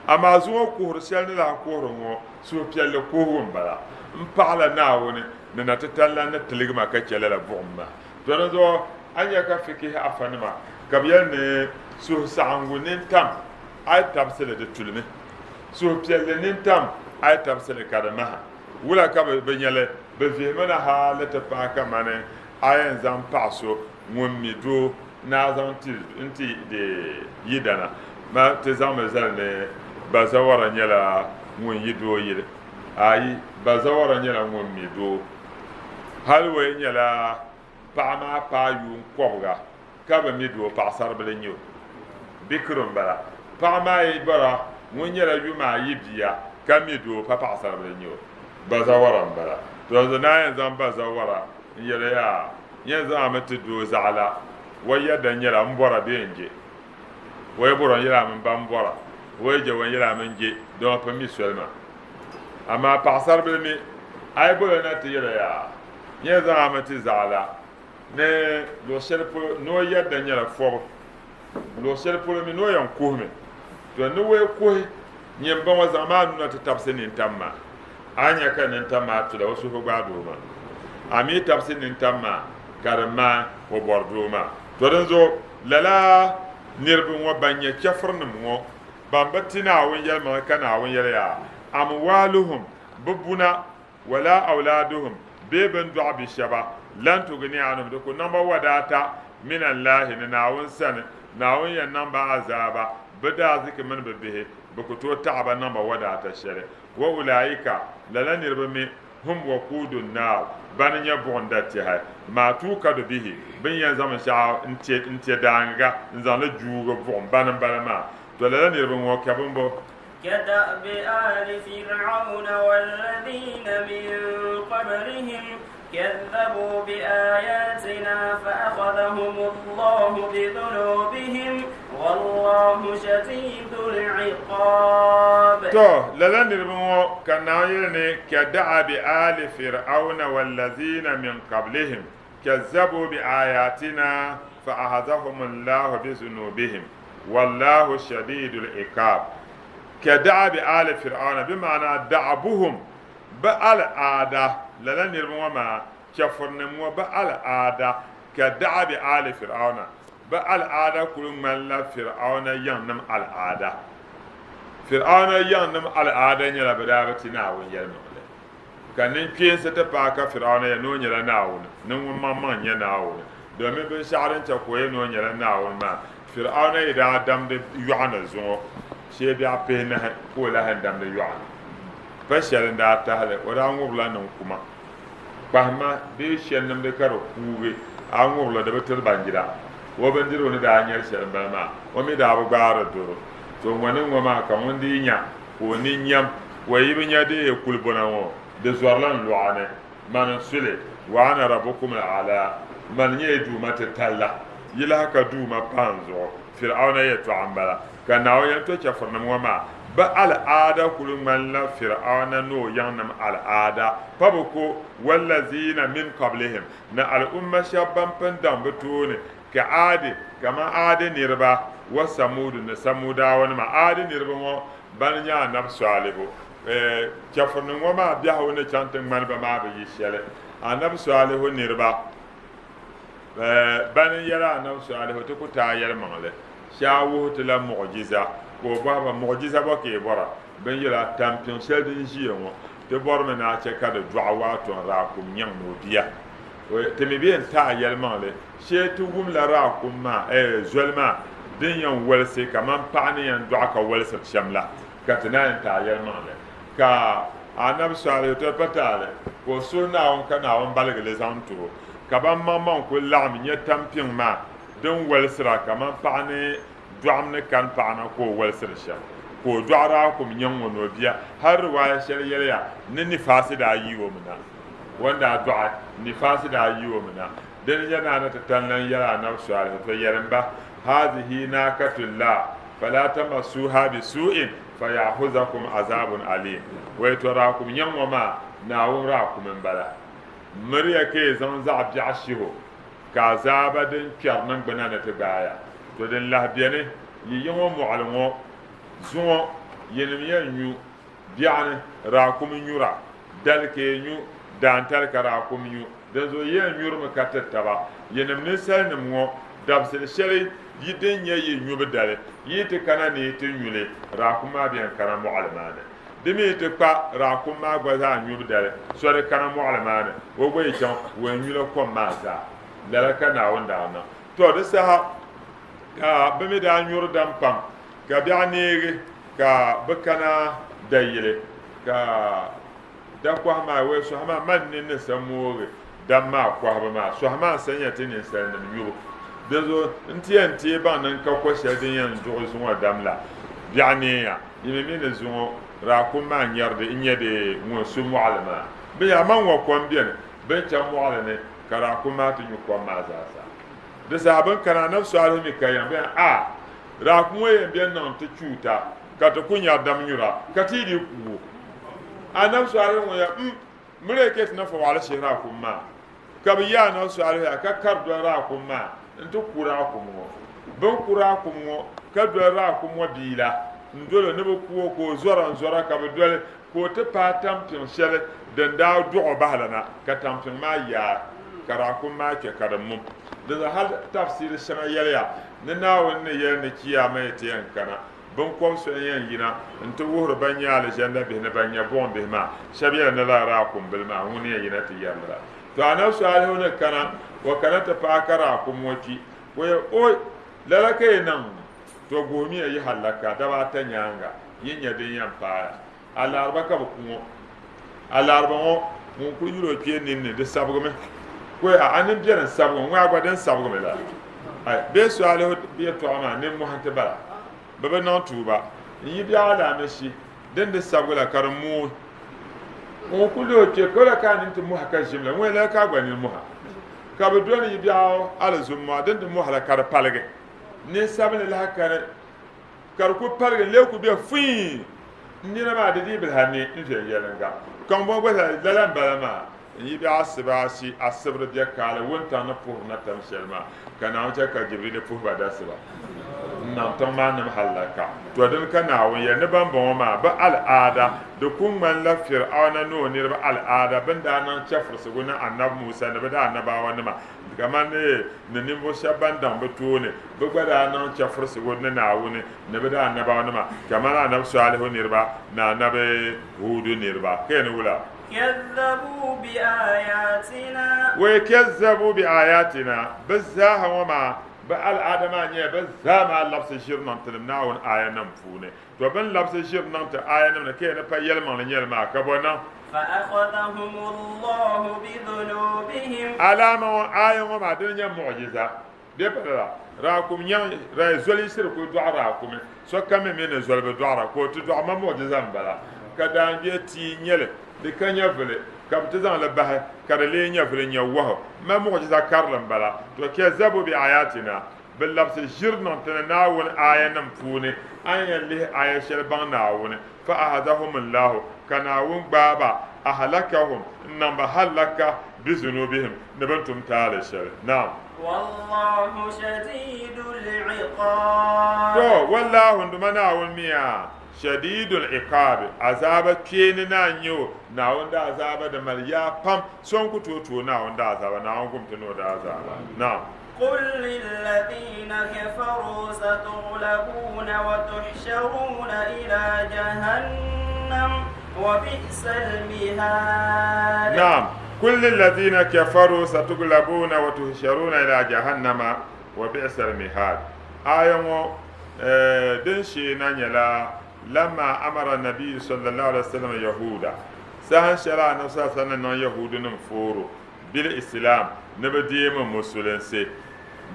Amaa zuŋɔ kuhiri shɛli ni lahi kuhiri ŋɔ, suhupiɛlli kuhigu m-bala. M paɣila Naawuni ni na titali la ni tiligi ma ka chɛ lala buɣim maa. To dinzuɣu a nya ka fikihi afanima ka bɛ yɛli ni suhusaɣiŋgu nintam a yi tabisi li di tulimi. Suhupiɛlli nintam a yi tabisi li ka di maha. Wula ka bɛ nya li? Bɛ vihimi na hali ti paai kamani a yɛn zaŋ paɣ so ŋun mi doo ni a zaŋ ti n-ti di yidana ma ti zaŋmi zali ni bazawara nyɛla ŋun yi doo yili. Ayi, bazawara nyɛla ŋun mi doo. Hal o yi nyɛla paɣa maa paai yuun kɔbiga ka bi mi doo, paɣisaribila n-nyɛ o. Bikiru m-bala. Paɣa maa yi bɔra ŋun nyɛla yuma ayi bia ka mi doo, pa paɣisaribila n-nyɛ o. Bazawara m-bala. To yanzu naa yɛn zaŋ bazawara n-yɛli yaa, n yɛn zaŋ a mi ti doo zaɣila, o yɛda nyɛla m bɔra bee n je? O yi bɔra n yɛli a mi m ba m bɔra, o yi je o yɛli a mi n je, dama pun mi soli maa. Amaa paɣisaribila mi, a yi bol o na ti yɛl o yaa, n yɛn zaŋ a mi ti zaɣila ni luɣ shɛli polo ni o yɛda nyɛla fɔbu, luɣ shɛli polo mi ni o yɛn kuhimi. To ni o yi kuhi, nyini m-bɔŋɔ zaŋm a nuu na ti tabisi nintam maa, a ni nya ka nintam maa tula o suhu gbaai doo maa. A mi tabisi nintam maa ka di maai o bɔri doo maa. To dinzuɣu lala niriba ŋɔ ban nyɛ chɛfirinim ŋɔ ban bi ti Naawuni yɛlimaŋli ka Naawuni yɛli yaa, Amwaaluhum, bɛ buna, wala awlaaduhum, bee bɛ ni dɔɣi bi shɛba, lan tugni anhum, di ku niŋ ba wadaata, minallahi, ni Naawuni sani, Naawuni yɛn niŋ ba azaaba, bɛ daaziki mini bɛ bihi, bɛ ku tooi taɣi ba niŋ ba wadaata shɛli. Wa ulaika, lala niriba mi, hum wakuudu nnaar, bani nyɛ buɣim datɛhi, maa tuukadu bihi, bɛ ni yɛn zaŋ binshɛɣu n-te daaŋga n-zaŋ li juugi buɣim, bani m-bala maa. To lala niriba ŋɔ ka bɛ ni bo. كدأب آل فرعون والذين من قبلهم كذبوا بآياتنا فأخذهم الله بذنوبهم والله شديد العقاب To lala niriba ŋɔ ka Naawuni yɛli ni كدأب آل فرعون والذين من قبلهم كذبوا بآياتنا فأخذهم الله بذنوبهم والله شديد العقاب كدأب آل فرعون بمعنى دعبهم bɛ al'aada, lala niriba ŋɔ maa, chɛfurinim ŋɔ, bɛ al'aada, kada'abi aali Fir'auna, bɛ al'aada kuli ŋmanila Fir'auna yiŋnim al'aada. Fir'auna yiŋnim al'aada nyɛla bɛ daa bi ti Naawuni yɛlimaŋli, ka ninkpeensi ti paai ka Fir'auna yɛli ni o nyɛla Naawuni, ni ŋun maŋmaŋ n-nyɛ Naawuni, domin binshɛɣu din chɛ ka o yɛli ni o nyɛla Naawuni maa, Fir'auna yi daa damdi yɔɣu ni zuŋɔ shee biɛɣu pihinahi ka o lahi damdi yɔɣu ni. Pa shɛli n-daa tahi li, o daa ŋubirila niŋkuma. Kpahima bee shɛli nimdi ka di kuugi, a ŋubiri li di bi tiri banjira. O bindirigu ni daa nyari shɛli m-bala maa, o mi daa bi gbaari doro. To ŋɔ ni ŋɔ maa ka ŋun dii nya ka o nini nyam, o yi bi nya dee kulibona ŋɔ, di zɔrila n-lɔɣa ni. Mani n-su li, wa ana rabukumul a'laa, mani n-nyɛ yi Duuma titali la, yi lahi ka duuma pahi n zuɣu. Fir'auna yɛltɔɣa m-bala. Ka Naawuni yɛli, Tɔ chɛfurinim ŋɔ maa, bɛ al'aada kuli ŋmanila Fir'auna ni o yiŋnim al'aada, pa bɛ ko, wallaziina min qablihim, ni al'umma shɛba ban pun daŋ bɛ tooni, ka Aadi, kamani Aadi niriba, wa Samuudu, ni Samuudawanima. Aadi niriba ŋɔ bani nyɛ Anabi Salihu. Chɛfurinim ŋɔ maa biɛhigu ni chaŋ ti ŋmani ba maa bi yi shɛli. Anabi Salihu niriba. Bani n-yɛli Anabi Salihu, Ti ku taai yɛlimaŋli shee a wuhi ti la muɣujiza. Ka o bɔhi ba, Muɣujiza bɔ ka yi bɔra? Bɛ ni yɛli a, Tampiŋ shɛli din ʒiya ŋɔ, ti bɔrimi ni a chɛ ka di dɔɣi waato n-raakum nyaŋ ni o bia. Ti mi bi yɛn taai yɛlimaŋli shee ti wumla raakum maa, zoli maa din yɛn wolisi kaman paɣa ni yɛn dɔɣi ka wolisiri shɛm la, ka ti naan yɛn taai yɛlimaŋli. Ka Anabi Salihu ti pa taali, ka o suhi Naawuni ka Naawuni baligi li zaŋ ti o, ka ban maŋmaŋ kuli laɣim nya tampiŋ maa din wolisira kaman paɣa ni dɔɣim ni kani paɣa na ka o wolisiri shɛm, ka o dɔɣi raakum nyaŋ o ni o bia. Hali riwaaya shɛli yɛliya ni nifaasi daa yi o mi na, o ni daa dɔɣi nifaasi daa yi o mi na. Dini n-nyɛ Naa ni ti tani lan yɛli Anabi Salihu, To yɛlim ba, Hazihi naakatullah fala tamassuha bisu'in fayahuzakum azabun alim. Wai to raakum nyaŋ ŋɔ maa, Naawuni raakum m-bala. Miriya ka yi zaŋ zaɣ biɛɣu shihi o, ka azaaba din kpɛri niŋgbuna ni ti gbaai ya. To din lahi beni, yi yi ŋɔ mɔɣili ŋɔ zuŋɔ, yinim yɛn nyu biɛɣuni raakum nyura, dali ka yi nyu, daantali ka raakum nyu. Dinzuɣu yi yɛn nyurimi ka tiri taba. Yinim ninsalinim ŋɔ, dabisili shɛli yi din nyɛ yi nyubu dali, yi yi ti kana ni yi ti nyu li, raakum maa bi yɛn kana mɔɣili maa ni. Di mi yi ti kpa raakum maa gba zaa nyubu dali, so di kana mɔɣili maa ni, o gba yi chaŋ, o yɛn nyula kom maa zaa. Lala ka Naawuni daa niŋ. Tɔ! Di saha ka bɛ mi daa nyuri dam pam, ka biɛɣu neegi ka bɛ kana dayili, ka da kɔhi maa, wee sɔhi maa, man nini ni sa moogi dam maa kɔhibu maa, sɔhi maa n-sa nya ti ninsalinim nyubu. Dinzuɣu n ti yɛn teei baŋ ni n ka ko shɛli din yɛn duɣi zuŋɔ dam la, biɛɣu neeya. Yi mi mi ni zuŋɔ raakum maa nyari di n-nyɛ di ŋun su mɔɣili maa. Bɛ nya aman ŋɔ kom beni, bɛ ni chaŋ mɔɣili ni ka raakum maa ti nyu kom maa zaasa. Di saha bɛ ni kana Anabi Salihu mi ka yɛn bɛ yɛn, A! Raakum ŋɔ yɛn beni niŋ ti chuuta ka ti ku nyari dam nyura ka ti yi dii ku o. Anabi Salihu ŋɔ ya, M miri ya ka ti na fa waɣila shihi raakum maa. Ka bɛ ya Anabi Salihu ya ka kari doli raakum maa nti ku raakum ŋɔ. Bɛ ni ku raakum ŋɔ ka doli raakum ŋɔ bia la n-dol o ni bɛ ku o ka o zɔra n-zɔra ka bɛ doli ka o ti paai tampiŋ shɛli din daa dɔɣ o bahi la na, ka tampiŋ maa yaai, ka raakum maa kpe ka di mum. Di zaa hal tafsiiri shɛŋa yɛliya ni Naawuni ni yɛli ni Chiyaama yi ti yɛn kana, biŋkɔb so n-yɛn yina nti wuhiri ban nyɛ alizanda bihi ni ban nyɛ buɣim bihi maa. Shɛba yɛli ni lala raakum bili maa ŋuni yɛn yina ti yɛri li la. To Anabi Salihu ni kana, o kana ti paai ka raakum ŋɔ kpi, ka o yɛli, Oi! Lala ka yi niŋ? To guhimiya yi hallaka daba ata nyaaŋa, yi nya din yɛn paaya. Alaariba ka bɛ ku ŋɔ. Alaariba ŋɔ, ŋun kuli yuli o kpee ninni di sabigimi. Ko a a nini beni n-sabigi ŋɔ, a gba din sabigimi la. Ai, bee Salihu yɛtɔɣa maa nimmɔhi nti bala. Bɛ bi niŋ tuuba. N-yi biɛɣu alaamishi din di sabigi la ka di mooi. Ŋun kuli lihi o kpee ka o la ka a nini ti mɔhi ka ʒim la, ŋun lala ka a gba nini mɔha. Ka bɛ doli yi biɛɣu alizumma din di mɔhi la ka di paligi. Ninsabinli lahi kani ka di ku paligi n-lee ku be fuii n nina maa di dii bi lahi ne n viɛnyɛliŋga. Ka ŋumbɔŋɔ gba zaa lala m-bala maa, n yi be asibaasi asibiri bɛ kaali wuntaŋ ni puhiri na tam shɛli maa, ka Naawuni chɛ ka Jibrili puhi ba dasiba n-niŋ tiŋ maa nim hallaka. Tɔ! Dini ka Naawuni yɛli ni bambɔŋɔ maa bɛ al'aada di ku ŋmanila Fir'auna ni o niriba al'aada bɛ ni daa niŋ chɛfurisigu ni Annabi Musa ni bɛ daanabaawanima Kamani ni ninvuɣ shɛb ban daŋ bɛ tooni, bɛ gba daa niŋ chɛfurisigu ni Naawuni ni bɛ daanabawanima, kamani Anabi Salihu niriba ni Anabi Huudu niriba. Ka yɛn ni wula? Kazzabu bi ayatina. Wai kazzabu bi ayatina, bɛ zaaha ŋɔ maa, bɛ al'aada maa nyɛla bɛ zaa maa labisi ʒiri niŋ tinim Naawuni aayanim puuni. To bɛ ni labisi ʒiri niŋ ti aayanim ni ka yɛn ni pa yɛlimaŋli nyɛli maa, ka bɔ niŋ? Fa-akhadhahum Allahu bi-dhunubihim. Alaama ŋɔ, aaya ŋɔ maa, dini nyɛ muɣujiza bee pa lala? Raakum nyaŋ, rai zoli yi shiri kuli dɔɣi raakumi, sokam mi mi ni zoli bi dɔɣira, ka o ti dɔɣi ma muɣujiza m-bala. Ka daangbee tia n-nyɛ li, di ka nyɛvili, ka bɛ ti zaŋ li bahi ka di leei nyɛvili n-nyɛ wahu. Ma muɣujiza karili m-bala. To kazzabu bi-ayatina. Bɛ labsi ʒiri niŋ ti ni Naawuni aayanim puuni, a ni yɛn lihi aaya shɛli baŋ Naawuni, fa ahadahum Allahu, ka Naawuni gbaai ba, ahlakahum, n-niŋ ba hallaka, bizunubihim, ni bɛ ni tum taali shɛli. Naam. Wallahu shadidul iqaab. To, Wallahu, n Duuma Naawuni mi a, shadidul iqaab, azaaba kpeeni naa n-nyɛ o, Naawuni daazaaba di mali yaa pam, so n-ku tooi ti o Naawuni daazaaba, Naawuni gum ti ni o daazaaba. Naam. قل للذين كفروا ستغلبون وتحشرون إلى جهنم وبئس المهاد نعم كل الذين كفروا ستغلبون وتحشرون إلى جهنم وبئس المهاد آية din shee na nyɛla lamma amara nabi sallallahu alaihi wasallam yahuda sahan shɛli anabi sallallahu alaihi wasallam niŋ yahudinim fooro bil Islam, ni bɛ deemi Musulinsi,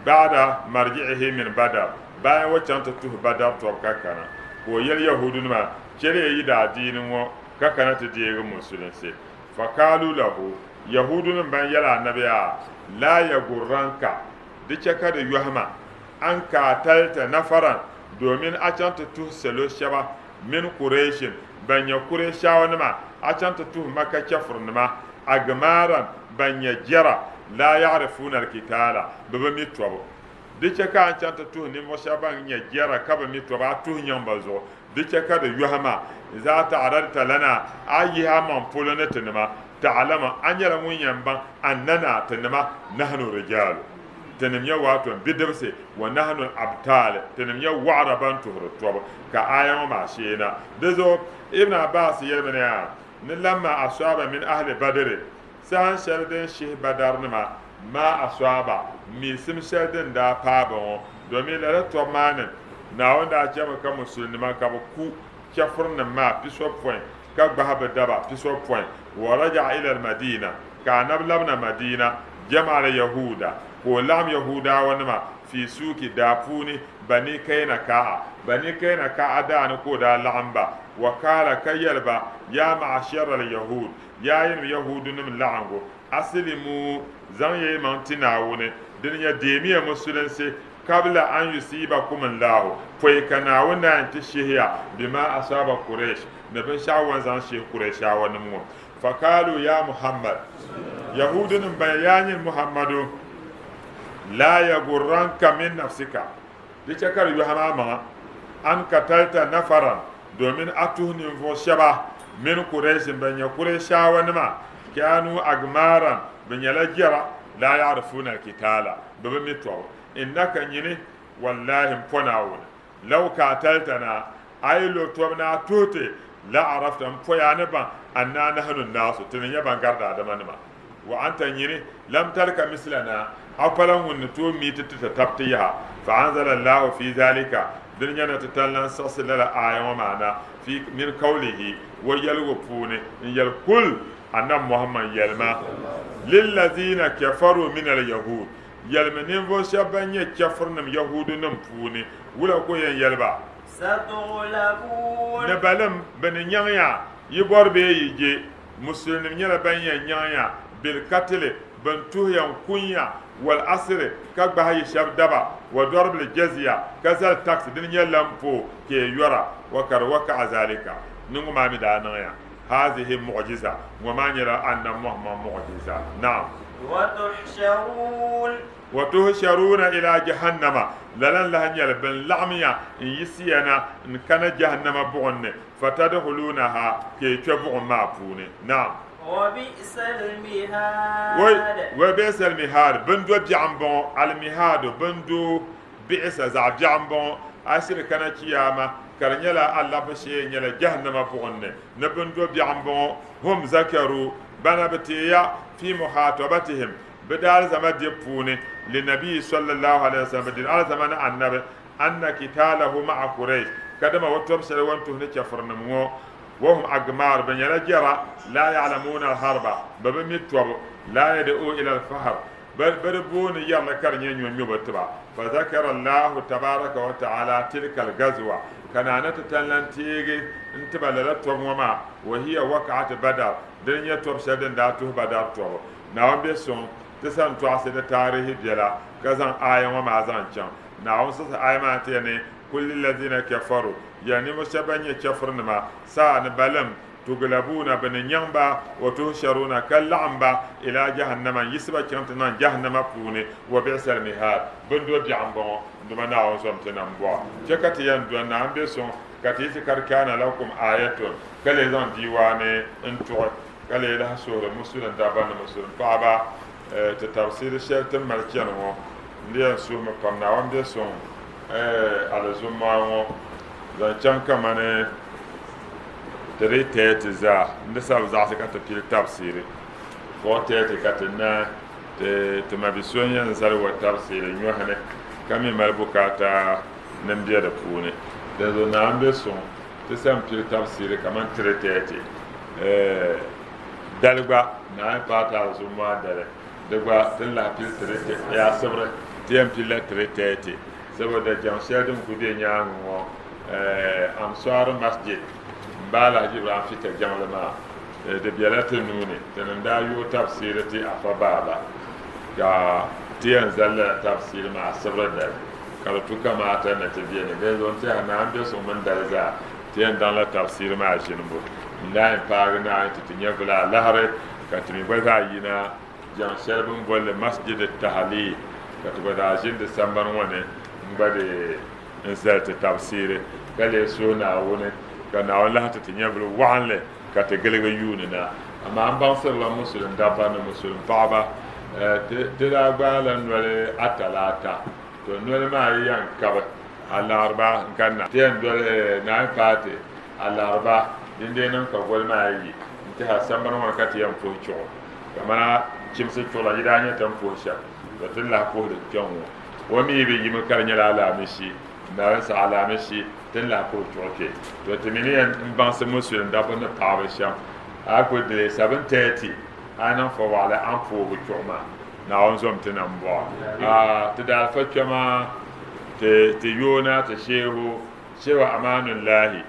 ba'da marji'ihi min Badar, bayan o chaŋ ti tuhi Badar tɔbu ka kana, ka o yɛli Yahuudunima, Chɛliya yi daadiini ŋɔ ka kana ti deegi Musulinsi. Faqaalu lahu, Yahuudunim ban yɛli Anabi a, Laa yagurranka, di chɛ ka di yɔhi ma, an kaatalta nafaran, domin a chaŋ ti tuhi salo shɛba min Kureishin, ban nyɛ Kureishaawanima, a chaŋ ti tuhi Maka chɛfurinima, Agmaaran, ban nyɛ jɛra, laa ya'rifuuna al-kitaala, bɛ bi mi tɔbu. Di chɛ ka a ni chaŋ ti tuhi ninvuɣ shɛba ban nyɛ jɛra ka bi mi tɔbu, a tuhi nyaŋ ba zuɣu. Di chɛ ka di yɔhi ma, Izaa ta'aradta lanaa, a yi yihi a maŋ polo ni tinima, ta'alamu, a nyɛla ŋun yɛn baŋ, annanaa, tinima, nahnu rijaalu, tinim nyɛ waato bidibisi, wa nahnu abtaal, tinim nyɛ waɣira ban tuhiri tɔbu. Ka aaya ŋɔ maa sheena. Di zuɣu Ibn Abbas yɛlimi ni a Ni lamma asɔaba min ahli Badiri, saha shɛli din shihi Badarnima maa asɔaba, miisim shɛli din daa paai ba ŋɔ, domin lala tɔbu maa ni Naawuni daa chɛmi ka Musulinima ka bɛ ku chɛfurinim maa pisopɔin ka gbahi bɛ daba pisopɔin, wa raja'a ila al-Madina, ka Anabi labina Madina, jama'a al-Yahuda, ka o laɣim Yahuudawanima fi suuki daa puuni Bani Kainaka'a, Bani Kainaka'a daa ni ka o daa laɣim ba, wa kaala ka yɛli ba, Yaa ma'ashara al-yahud, yaa yinim Yahuudunim laɣingu, asilimu, zaŋ ya yi maŋ ti Naawuni, dini nyɛ deemiya Musulinsi, kabla an yusiibakum Allahu, pɔi ka Naawuni naan ti shihi ya, bima asaba Quraysh, ni binshɛɣu o ni zaŋ shihi Qurayshawanim ŋɔ. Fakaalu yaa Muhammad, Yahuudunim ban yaa nyini Muhammadu, laa yagurranka min nafsika, di chɛ ka di yɔhim a maŋa, an katalta nafaran, domin a tuhi ninvuɣ shɛba min Quraishin ban nyɛ Qurayshawanima, kaanuu agmaaran, bɛ nyɛla jɛra, laa ya'rifuuna al-kitaala, bɛ bi mi tɔbu. Innaka nyini, wallahi m-po Naawuni, Law kaataltanaa, a yi lo tɔbu ni a tuhi ti, la arafta, m poya a ni baŋ, annaa nahnu naasu, ti ni nyɛ ban gari daadamanima. Wa anta nyini, lam talka mislanaa, a pala ŋun ni tooi mi ti ti tatabti yaha. Fa anzala Allahu fi zalika, dini nyɛ na ti tali lan siɣisi lala aaya ŋɔ maa na, fi min kawlihi, o yɛligu puuni, n yɛli, Kul, Annabi Muhammad yɛlima, lillazina kafaru minal yahud, Yɛlimi ninvuɣ shɛb bɛn nyɛ chɛfurinim Yahuudunim puuni, wula ka o yɛn yɛli ba? Satughlabuun. Ni balim, bɛ ni nyaŋ ya, yi bɔri bee yi je. Musulinim nyɛla ban yɛn nyaŋ ya, bilkatili, bɛ ni tuhi ya n-kun ya, wal asiri, ka gbahi yi shɛb daba, wa dɔribili jaziya, ka zali taksi din nyɛ lampoo ka yi yɔra, wa kad waka'a zalika, ni ŋɔ maa mi daa niŋ ya. Hazihi muɣjiza, ŋɔ maa nyɛla Annabi Muhammad muɣjiza. Naam. Wa tuhsharuun. Wa tuhsharuuna ilaa jahannama, lala n-lahi nyɛli bɛ ni laɣim ya n-yiɣisi ya na n-kana jahannama buɣim ni, fatadkhuluunahaa, ka yi kpe buɣim maa puuni. Naam. Wa bi'sal mihaad. Wai! Wa bi'sal mihaad, bindoo biɛɣu m-bɔŋɔ, al-mihaadu, bindoo. Bi'isa, zaɣ biɛɣu m-bɔŋɔ, a shiri kana Chiyaama, ka di nyɛla a labbu shee nyɛla Jahannama buɣim ni, ni bindoo biɛɣu m-bɔŋɔ, hum zakaru, bana bɛ teeya, fi muhaatabatihim, bɛ daalizama dibu puuni, linnabiyi sallallahu alaihi wasallam, bɛ diri alizama ni Annabi, anna kitaalahu ma'a Quraish, kadama o tɔbu shɛli o ni tuhi ni chɛfurinim ŋɔ, wahum agmaar, bɛ nyɛla jɛra, laa ya'lamuuna al-harba, bɛ bi mi tɔbu, laa yad'u ila al-fahr, Bɛ di booni yɛrili ka di nyɛ nyonyobo tiba. Fa zakara Allahu tabaraka wa ta'ala tilka al-gazwa, ka Naa ti tali lan teegi n-ti ba lala tɔbu ŋɔ maa, wa hiya waqa'at Badar, dini n-nyɛ tɔbu shɛli din daa tuhi Badar tɔbu. Naawuni be suŋ ti sa n-tɔɣisi di taarihi biɛla ka zaŋ aaya ŋɔ maa zaŋ chaŋ. Naawuni siɣisi aya maa n-ti ya ni, Kul lillazina kafaru, yɛli ninvuɣ shɛba ban nyɛ chɛfurinima, sa ni balim, tuglabuuna, bɛ ni nyaŋ ba, wa tuhsharuuna, ka laɣim ba, ilaa jahannama, n-yiɣisi ba chaŋ ti niŋ jahannama puuni, wa bi'sal mihaad, bindoo biɛɣu m-bɔŋɔ, n Duuma Naawuni zom ti nambɔɣu. Chɛ ka ti yɛn doli Naawuni be suŋ, ka ti yi ti kad kaana lakum aayatun, ka lee zaŋ diiwaani n-tuɣi, ka lee lahi suhiri Musulim dabba ni Musulim paɣaba, Ti tabisiiri shɛli ti ni mali chani ŋɔ, n di yɛn suhimi pam Naawuni be suŋ alizummaa ŋɔ zaŋ chaŋ kamani 3:30 zaa n di sabi zaɣisi ka ti pili tabisiiri 4:30 ka ti naai ti mabi so n-yɛn zali wa tabisiiri nyɔhi ni ka mi mali bukaata ni m-be di puuni. Dinzuɣu Naawuni be suŋ ti sa m-pili tabisiiri kamani 3:30. Dali gba naai paai ti alizum maa dali, di gba ti ni lahi pili 3:30, asibiri ti yɛn pilila 3:30 saboda jaŋ shɛli din kuli be nyaaŋa ŋɔ Ansar Masjid m-ba Alhaji Ibrahim Fita jaŋli maa di bela ti nuu ni, ti ni daa yooi tabisiiri ti Afa Baaba ka ti yɛn zali lala tabisiiri maa asibiri dali ka di tu kamaata ni ti beni dinzuɣu n-tɛha naa m-be suŋ mini dali zaa. Ti yɛn daŋla tafsiiri maa ʒinibu n-daa yɛn paagi naai nti ti nyɛvili alahiri, ka ti mi gba zaa yina jaŋ shɛli bɛ ni boli li Masjid Tahaleel, ka ti gba zaa ʒini di sambani ŋɔ ni n-gba di n-zali ti tafsiiri, ka lee suhi Naawuni ka Naawuni lahi ti ti nyɛvili waɣinli ka ti giligi yuuni na. Amaa m baŋsirila Musulim dabba ni Musulim paɣiba, ti daa gbaala noli Atalaata, to noli maa yi yɛn kabi Alariba n-kanna. Ti yɛn doli Naawuni paati Alariba din dee niŋ ka goli maa yi n-tɛha sambani ŋɔ ni ka ti yɛn puhi chuɣu. Kamana Chimsi chuɣu la yi daa nyɛ ti ni puhi shɛm, to ti ni lahi puhi li kpɛŋ ŋɔ. O mi yi bi yimi ka di nyɛla Alaamishi, Naawuni saɣi Alaamishi, ti ni lahi puhi chuɣu kpe. To ti mi ni yɛn m-baŋsi Musulim dabba ni paɣaba shɛm, a yi kuli di 7:30 a yi niŋ fɔwaɣili a ni poogi chuɣu maa. Naawuni zom ti nambɔɣu. A ti daalifa kpɛma ti ti yoona ti sheehu Shehu Amanullahi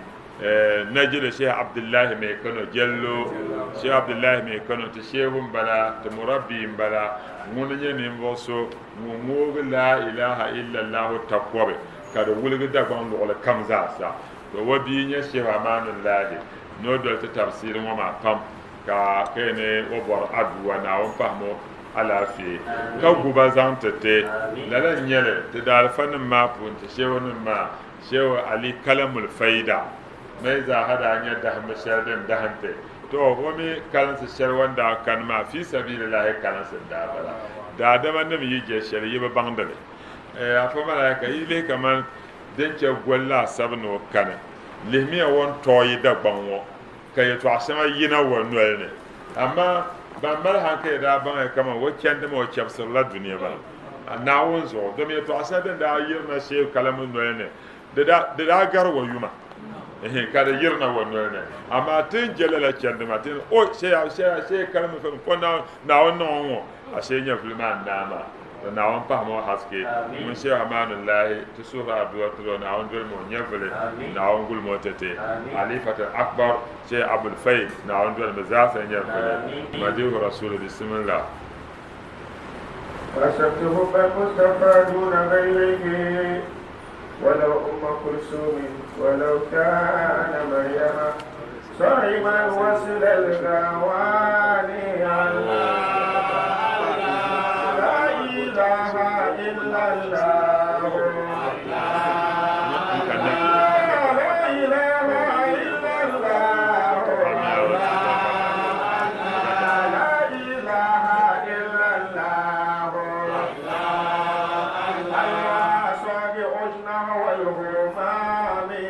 Najili Shehu Abdullahi Mai Kano Jello Shehu Abdullahi Mai Kano ti sheehu m-bala ti murabbi m-bala ŋuni nyɛ ninvuɣ so ŋun ŋoogi laa ilaha illallahu takɔbi ka di wuligi Dagbaŋ luɣili kam zaasa. To o bia nyɛ Shehu Amanullahi ni o doli ti tabisiiri ŋɔ maa pam. Ka ka yi ni o bɔri aduwa Naawuni pahim o alaafee ka gu ba zaŋ ti ti. Lala n-nyɛ li ti daalifanim maa puuni ti shehunim maa, Shehu Ali Kalamul Faida mi zaaha daa nyɛ dahimbu shɛli din dahim ti. To o mi kalinsi shɛli o ni daa kani maa fi sabilillahi kalinsi n-daa bala. Daadamanim yi je shɛli yi bi baŋdi li. Afa Malaika, yi lihi kaman din chɛ goli laasabu ni o kani, lihimiya o ni tɔɔ yi Dagbaŋ ŋɔ ka yɛtɔɣ shɛŋa yina o noli ni. Amaa ban mali haŋkali daa baŋya kaman o chandimi o chɛbisirila dunia maa Naawuni zuɣu, domi yɛtɔɣ shɛli din daa yirina Shehu Kalamu noli ni di daa gari o yuma, ka di yirina o noli ni. Amaa ti ni je lala chandi maa, ti ni, O, Shehu Kalamu fami, ko Naawuni niŋ o ŋ-ŋɔ, ashee nyɛvili maa n-naai maa. To Naawuni pahimi o haske. Ŋun Shehu Amanullahi ti suhiri aduwa tiri o, Naawuni dolimi o nyɛvili, Naawuni gulimi o tɛte. Halifatul Akbar Shehu Abul Faid, Naawuni dolimi zaasa nyɛvili. Madihu Rasulu Bismillah. Kasabtu hubba al-Mustafa duna ghayrihi walau Umma Kulsum walau kana Maryama sariman wasila al-ghawani La ilaha illallah La ilaha illallah La ilaha illallah Allah sabi ujna wal ghumami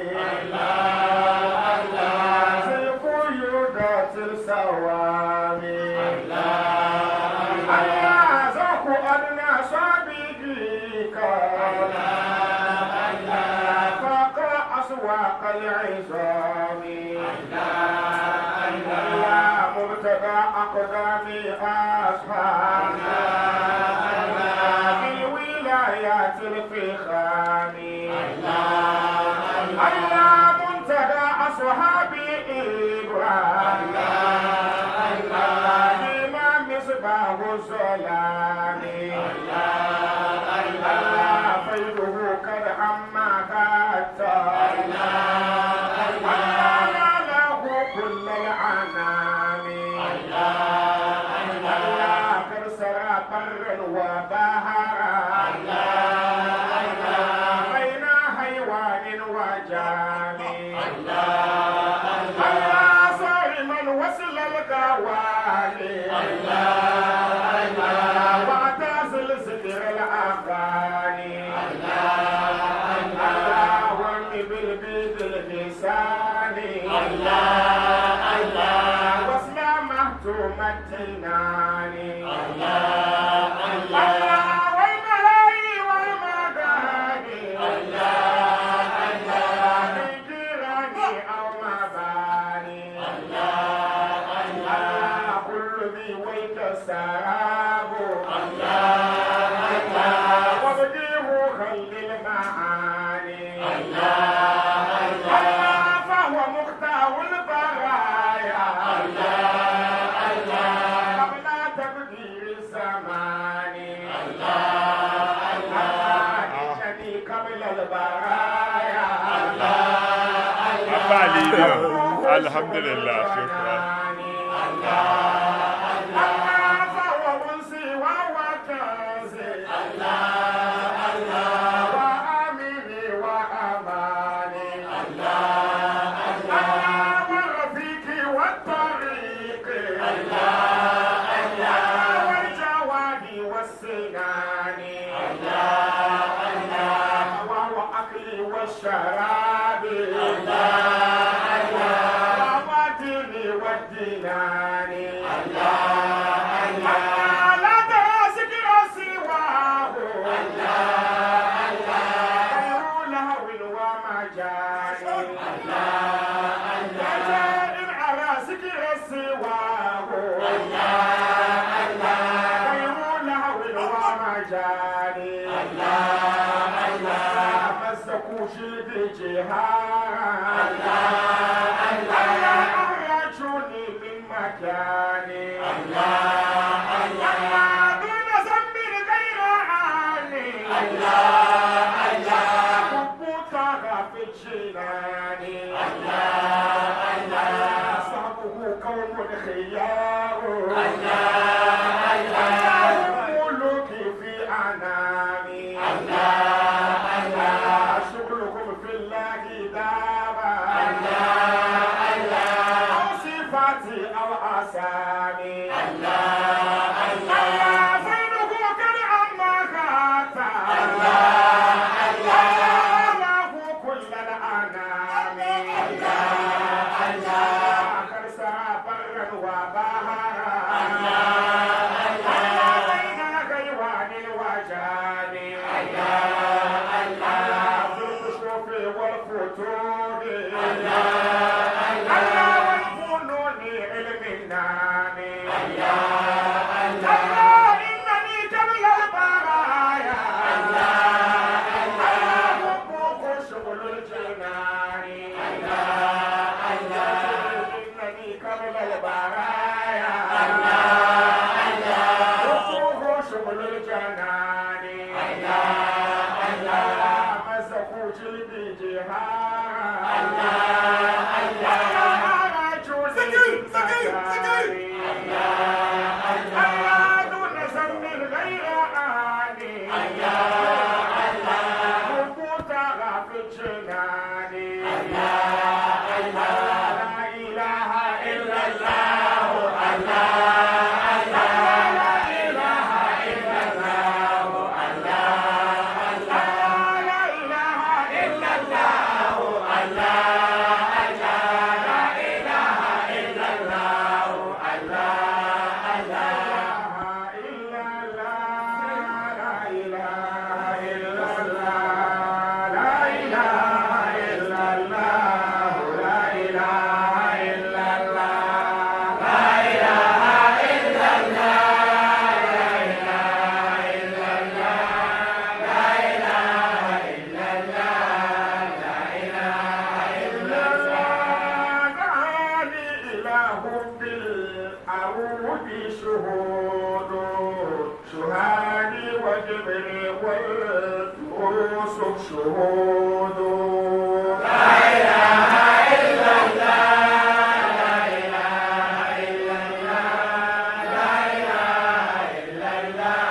برا وبحرا الله الله بين حيوان وجاني الله الله صارما وصل القواني الله الله واعتزل ذكر الاغاني الله الله بالبيد اللسان الله الله واسمع مهتوم التنان الله الله والملاي والمغاني الله الله من جيراني او مباني الله الله كل ذي ويك سراب الله الله وابديه خلي المعاني الله الله فهو مختار البرايا الله الله قبل تبديل الزمان الله الله إنني قبل البرايا الله Afali alhamdulillah shukran. الله فهو أنسي وهو كنزي الله الله وأميني وأماني الله الله ورفيقي والطريق الله الله والجواد والسنان الله الله وهو أكلي والشراب الله الله وديني والدينان الله الله لا ترى ذكر سواه الله الله غير لهو ومجان الله الله إن على ذكر سواه الله الله غير لهو ومجان الله الله مسكوا شيء جهارا الله الله أخرجوني من مكاني الله الله دون ذنب غير عاني الله الله حبك في الجنان الله الله صحبه قوم خيار الله الله ملوك في أنامي الله الله شغلهم في الله دابا الله الله أو صفاتي أو أسامي الله الله فإنه كان عما خاتا الله الله كل الأنام الله الله خرسا برا وبهرا الله الله بين غيوان وجان الله الله في الكشوف والفتور الله الله والفنون علم النام الله الله إنني قبل البرايا الله الله حبك شغل الجنان الله الله إنني قبل البرايا الله الله حبك شغل الجنان الله الله مسكوا جلدي جهارا الله الله سكر سكر سكر الله دون ذنب غير آني الله الله حبك في الجنان الله الله لا إله إلا الله الله الله لا إله إلا الله الله الله لا إله إلا الله الله الله لا إله إلا الله الله الله إلا الله لا إله إلا الله لا إله إلا الله لا إله إلا الله لا إله إلا الله لا إله إلا الله لا إله إلا الله لا إله إلا الله دعاني إله بالعروض شهود شهادي وجبري واليوسف شهود لا إله إلا الله لا إله إلا الله لا إله إلا الله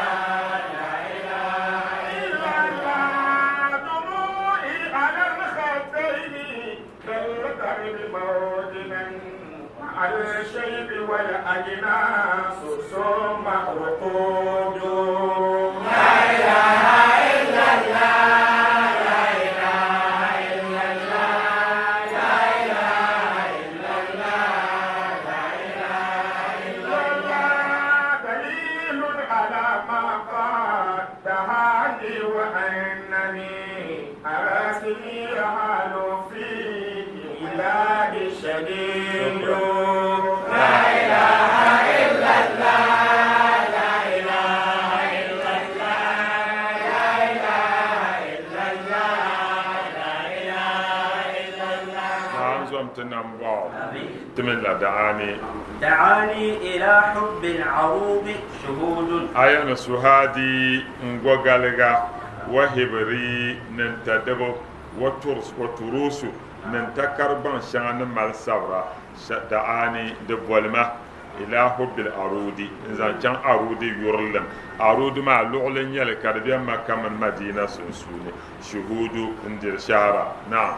والأجناس ثم رقود. لا إله إلا الله، لا إله إلا الله، لا إله إلا الله، لا إله إلا الله. دليل على ما قد دهاني وأنني أراسني حال في ولاد شديد. لا إله إلا الله، لا إله إلا الله، لا إله إلا الله، لا إله إلا الله. Naawuni zom ti nambɔɣu ti mini la daani. دعاني إلى حب العروض شهود. A yɛli ni suhadi n gɔgaliga wa hibiri ni n tadibo wa turusu ni n takari gbaŋ shɛŋa ni mali sabira da'ani di bolima ila hubbil arudi n zaŋ chaŋ arudi yurilim. Arudi maa luɣili n nyɛli ka di be Makka mini Madina sunsuuni. Shuhudu n diri shahara. Naam.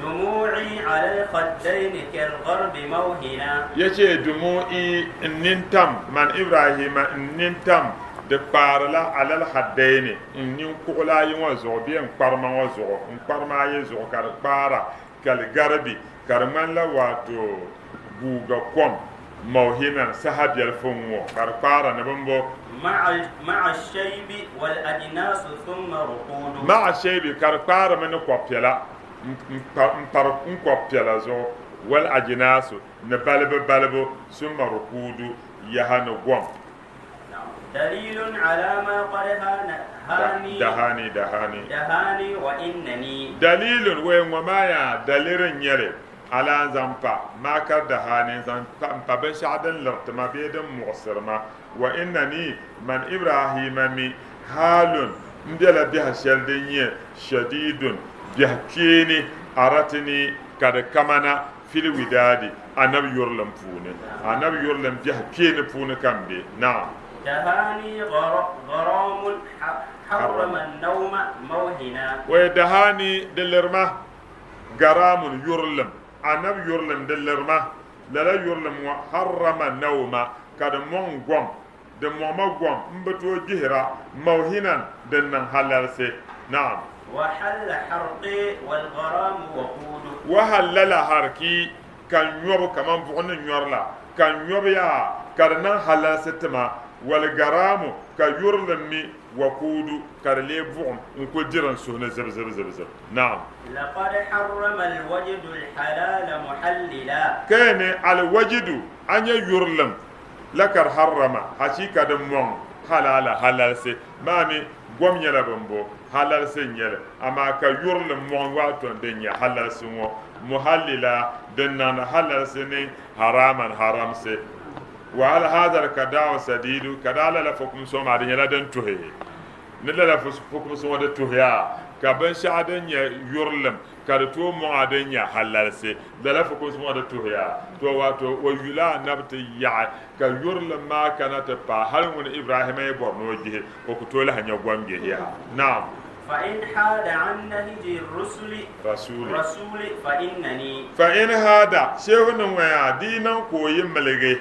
Dumu'i ala al-khaddaini kal-gharbi mawhina. Yace dumu'i n nintam, man Ibrahima n nintam di kpaarila ala al-khaddaini n ninkuɣila ayi ŋɔ zuɣu bee n kparima ŋɔ zuɣu, n kparima ayi zuɣu ka di kpaara kal-garbi ka di ŋmanila waato guuga kom mawhinan saha biɛlifu ŋ-ŋɔ ka di kpaara ni bimbo. Ma'a shaybi wal ajnasu thumma ruqudu. Ma'a shaybi ka di kpaarimi ni kɔb'piɛla m-pari n kɔb'piɛla zuɣu wal ajnasu ni balibu balibu summa ruqudu yaha ni gom. Dalilun ala ma qad haani Dahani dahani. Dahani wa innani. Dalilun wee ŋɔ maa yaa daliri n-nyɛ li ala n-zaŋ pa maa ka dahani n-zaŋ pa m-pa binshɛɣu din liriti ma bee din muɣisiri ma wa innani man Ibrahima mi haalun m bela biɛhi shɛli din nyɛ shadidun biɛhi kpeeni aratini ka di kamana fil widaadi Anabi yurilim puuni. Anabi yurilim biɛhi kpeeni puuni ka m be. Naam. Dahani gharamun harrama an-nawma mawhina. Wai dahani di lirima garamun yurilim. Anabi yurilim di lirima lala yurilim ŋɔ harrama an-nawma ka di mɔŋ gom. Di mɔŋma gom m bi tooi gbihira mawhinan din niŋ halalsi. Naam. Wa halla harqi wal gharamu waqudu. Wa hallala harki ka n nyɔbu kaman buɣim ni nyɔri la, ka n nyɔbu yaa ka di niŋ halalsi ti ma, wal gharamu ka yurilim mi waqudu ka di leei buɣim n kuli diri n suhu ni zibzibzibzib. Naam. Laqad harrama al-wajdu al-halala muhallila. Ka ni al-wajdu a nya yurilim Lakad harrama, hachiika di mɔŋ halaala halalsi maa mi gom nyɛla bɛn bo halalsi n-nyɛ li, amaa ka yurili mɔŋ waato din nyɛ halalsi ŋɔ, muhallila, din niŋdi halalsi ni haraman haramsi. Wa hal haza al-kada'u sadidu, ka daa lala fukumsi ŋɔ maa di nyɛla din tuhi? Ni lala fukumsi ŋɔ di tuhiya ka binshɛɣu din nyɛ yurilim ka di tooi mɔŋ a din nyɛ halalsi. Lala fukumsi ŋɔ di tuhiya, to wato o yula anabi ti yaɣi, ka yurilim maa kana ti paai hali ŋuni Ibrahima yi bɔri ni o gbihi, o ku tooi lahi nya gom gbihiya. Naam. Fa in haada an nahji rusuli, Rasuli. rasuli fa innani. Fa in haada, shehu ni ŋɔ yaa, di yi niŋ ka o yi miligi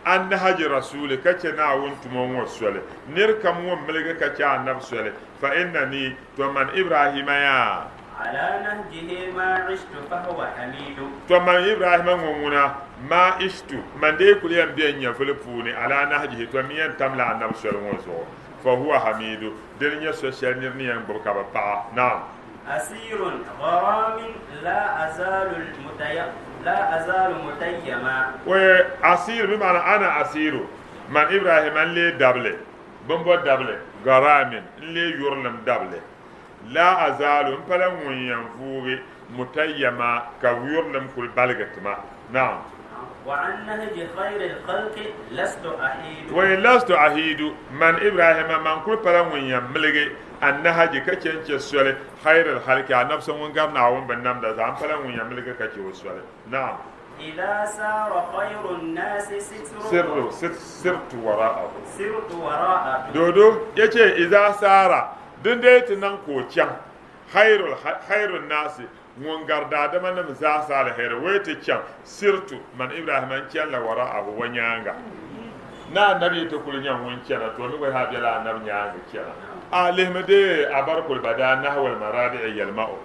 an nahji rasuli ka chɛ Naawuni tumo ŋɔ soli, nir kam ŋun miligi ka chɛ anabi soli, fa innani, to man Ibrahima yaa. Ala nahjihi ma ishtu fahuwa hamidu. To man Ibrahima ŋɔ ŋuna, ma ishtu, man dee kuli yɛn be n nyɛvili puuni, ala nahjihi, to mi yɛn tamla anabi soli ŋɔ zuɣu, fahuwa hamidu, dini nyɛ so shɛli nir ni yɛn gbubi ka bi paɣa. Naam. Asirun gharamin la azalu mutaya, la azalu mutayyama. Oye, asir, bi maana ana asiru, man Ibrahima n-lee dabili, bimbo dabili, gharamin, n-lee yurilim dabili. La azaalu, m pala ŋun yɛn vuugi, mutayyama, ka yurilim kuli baligi ti ma. Naam. Wa an nahji khayril khalqi lastu ahiidu. Wai lastu ahiidu, man Ibrahima, man kuli pala ŋun yɛn miligi an nahji ka chɛ n-chɛ soli khayril khalqi, Anabi so ŋun gari Naawuni binnamda zaa, m pala ŋun yɛn miligi ka chɛ o soli. Naam. Idha saara khayru nnaasi sitru. Sirru, sirtu wara'ahu. Sirtu wara'ahu. Dodo yace idha saara Din dee ti niŋ ka o chaŋ, khairul naasi, Ŋun gari daadamanim zaasa aliheri wee ti chaŋ, sirtu, man Ibrahima n-chani la wara'ahu o nyaaŋa. Ni Anabi yi ti kuli nya ŋun chana, to o mi gba zaa bela Anabi nyaaŋa chana. A lihimi dee a barikuli badaa nahwal marabi'i yɛlma'u.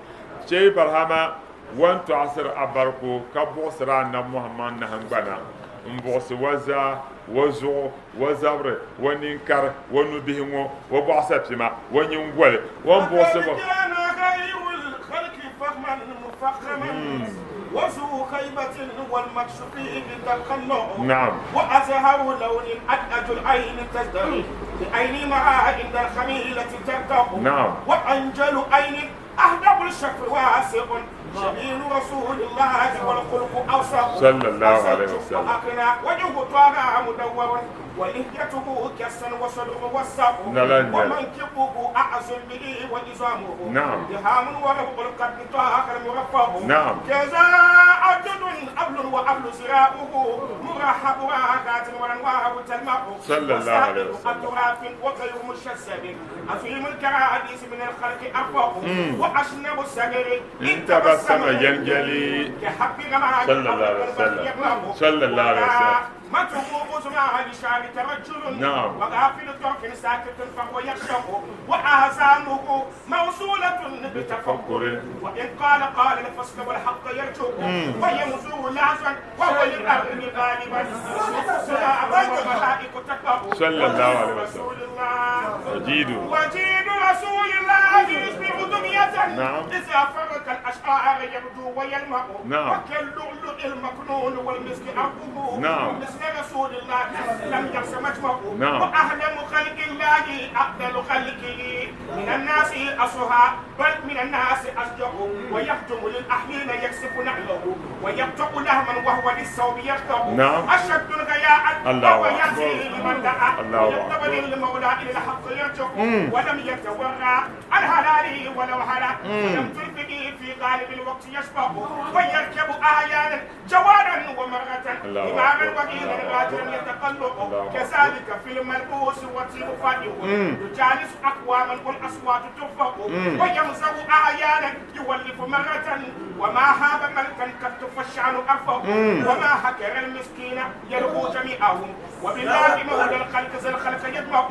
Che Ibrahima wa n-tɔɣisiri a bariku ka buɣisiri Anabi Muhammad nahingbana m-buɣisi wa zaa, wa zuɣu, wa zabiri, wa ninkari, wa nubihi ŋɔ, wa bɔɣusapima, wa nyiŋgoli, wa m-buɣisi wa. Naam. Naam. Sallallahu alaihi wasallam. Lala n-nyɛ li. Naam. Naam. Sallallahu alaihi wasallam. In tabassama yanjali sallallahu alaihi wasallam sallallahu alaihi wasallam na'am bitafakkurin sallallahu alaihi wasallam wajidu نعم نعم نعم نعم وأعلم خلق الله أفضل خلقه من الناس أصها بل من الناس أشجع ويخدم للأهلين يكسف نعله ويقطع لهما وهو للصوم يرتع نعم أشد الغياء الله وهو أكبر. يأتي لمن دعا الله ويطلب أكبر. للمولى إلى الحق يرجع ولم يتورع عن حلاله ولو حلا ولم تلفه في غالب الوقت يشبع ويركب أحيانا جوانا ومرة الله إماما أكبر. وقيلا الله راجلا أكبر. يتقلب الله أكبر. كذلك في الملبوس والطيب فائق يجالس أقواما والأصوات ترفع ويمزغ أحيانا يولف مرة وما هاب ملكا قد فالشأن أرفع وما هكر المسكين يلغو جميعهم وبالله مولى الخلق ذا الخلق يدمع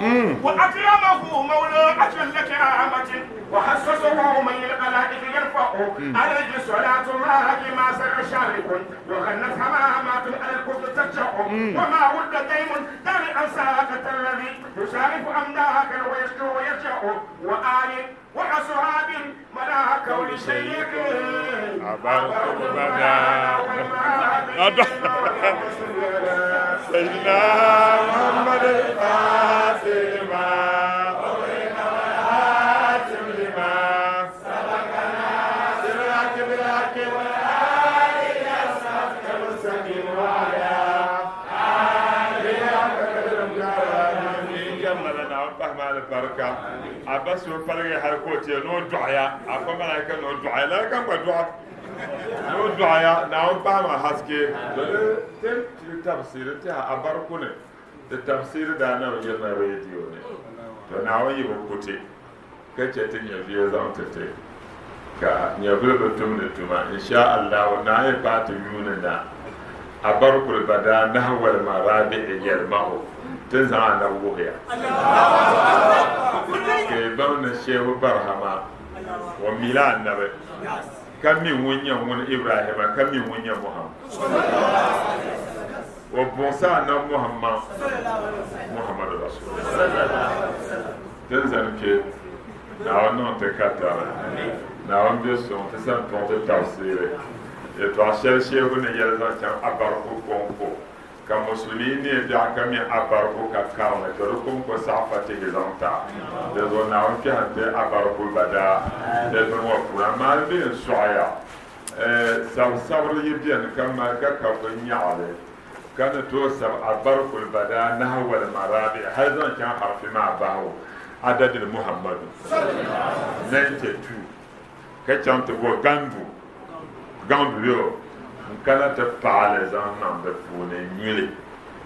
وأكرمه مولى أجل كرامة وخصصه من الخلائق يرفع عليه صلاة الله ما سر شارك وغنت همامات على الكفر ترجع وما ود ديم دار أنساك الذي يشارف أمداك ويشكو ويرجع وآل وأصحاب ملاك لشيخ أبارك بدا سيدنا محمد الفاتح لما أغلق والهاتم لما سبقنا سرك بالحق والآل إلى صراطك المستقيم وعلى آله حق قدر جملنا فهم البركة أبس وفرق حركوتي نو دعاء أفهم ملائكة نو دعاء لا كم دعاء n'o dɔgɔya naawuni paɣa maa haske doli ti pili tabsiri tiha a bariku ni di tabsiri daa na bi yirina rediyo ni to naawuni yi bi kuti ka chɛ ti nyɛviya zaŋ ti ti ka nyɛvili bi tumdi tuma insha Allah naa yi paai ti yuuni na a barikuli ba daa nahwal marabi'i yɛlma'u ti zaŋ anabi wuhiya ka yi baŋ ni Shehu Barhama o mila anabi ka mi ŋun nyɛ ŋun Ibrahima ka mi ŋun nyɛ Muhammad. O buɣisi anabi Muhammad Muhammadu Rasulullah. Tin zani kpe Naawuni niŋ ti katari Naawuni be suŋ ti sani tuɣi ti tafsiiri yɛltɔɣa shɛli sheebu ni yɛli zaŋ chaŋ abariko kɔŋko Ka musulii neei biɛɣu ka mi abarigu ka karili ka di koŋko saɣi fatihi zaŋ ta. Di zuɣu Naawuni kpɛhi n-ti abarigu badaa di bini ŋɔ puuni. Amaa n bee n-sɔɣiya, sabisabiri yi beni ka mali ka ka bɛ nyaɣi li ka ni tooi sabi abarikul badaa nahawal marabi hali zaŋ chaŋ harifi maa bahigu adadil Muhammadu 92 ka chaŋ ti bo gandu. Gaŋdu yo n-kana ti paɣi li zaŋ niŋ di puuni n-nyu li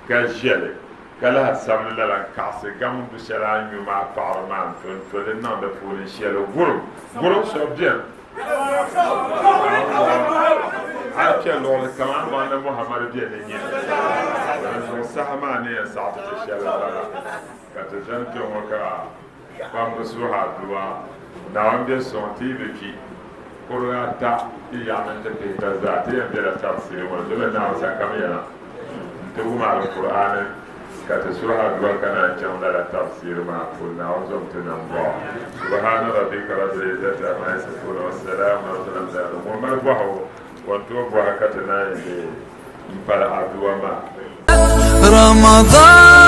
ka ʒe li, ka lahi sabi li lala n-kaɣisi gaŋdu shɛli a ni nyu maa paɣiri maa n-to n-to li niŋ di puuni n-she li gurim. Gurim so beni. A yi kpɛ luɣuli kam a ni bɔŋ ni Muhammadu bɛ ni nyɛ di zuɣu saha maa ni yɛn saɣi ti ti shɛli m-bala ka ti zani kpe ŋɔ ka kpambi suhi aduwa Naawuni bɛ sɔŋ ti yi bi kpi kuriga ata ti yaɣi mini ti pihita zaa ti yɛn bela tafsiri ŋɔ ni domi Naawuni sani ka mi yɛna n-ti wum Alkur'aani ka ti suhi aduwa ka naan chaŋ lala tafsiri maa puuni Naawuni zom ti nambɔɣu. Subhana rabbika rabbil izzati amma yasifuna wa salamun ala al-mursalin. Ŋun mali bɔhigu o ni tooi bɔhi ka ti naan yi deei m-pali aduwa maa. Ramadan.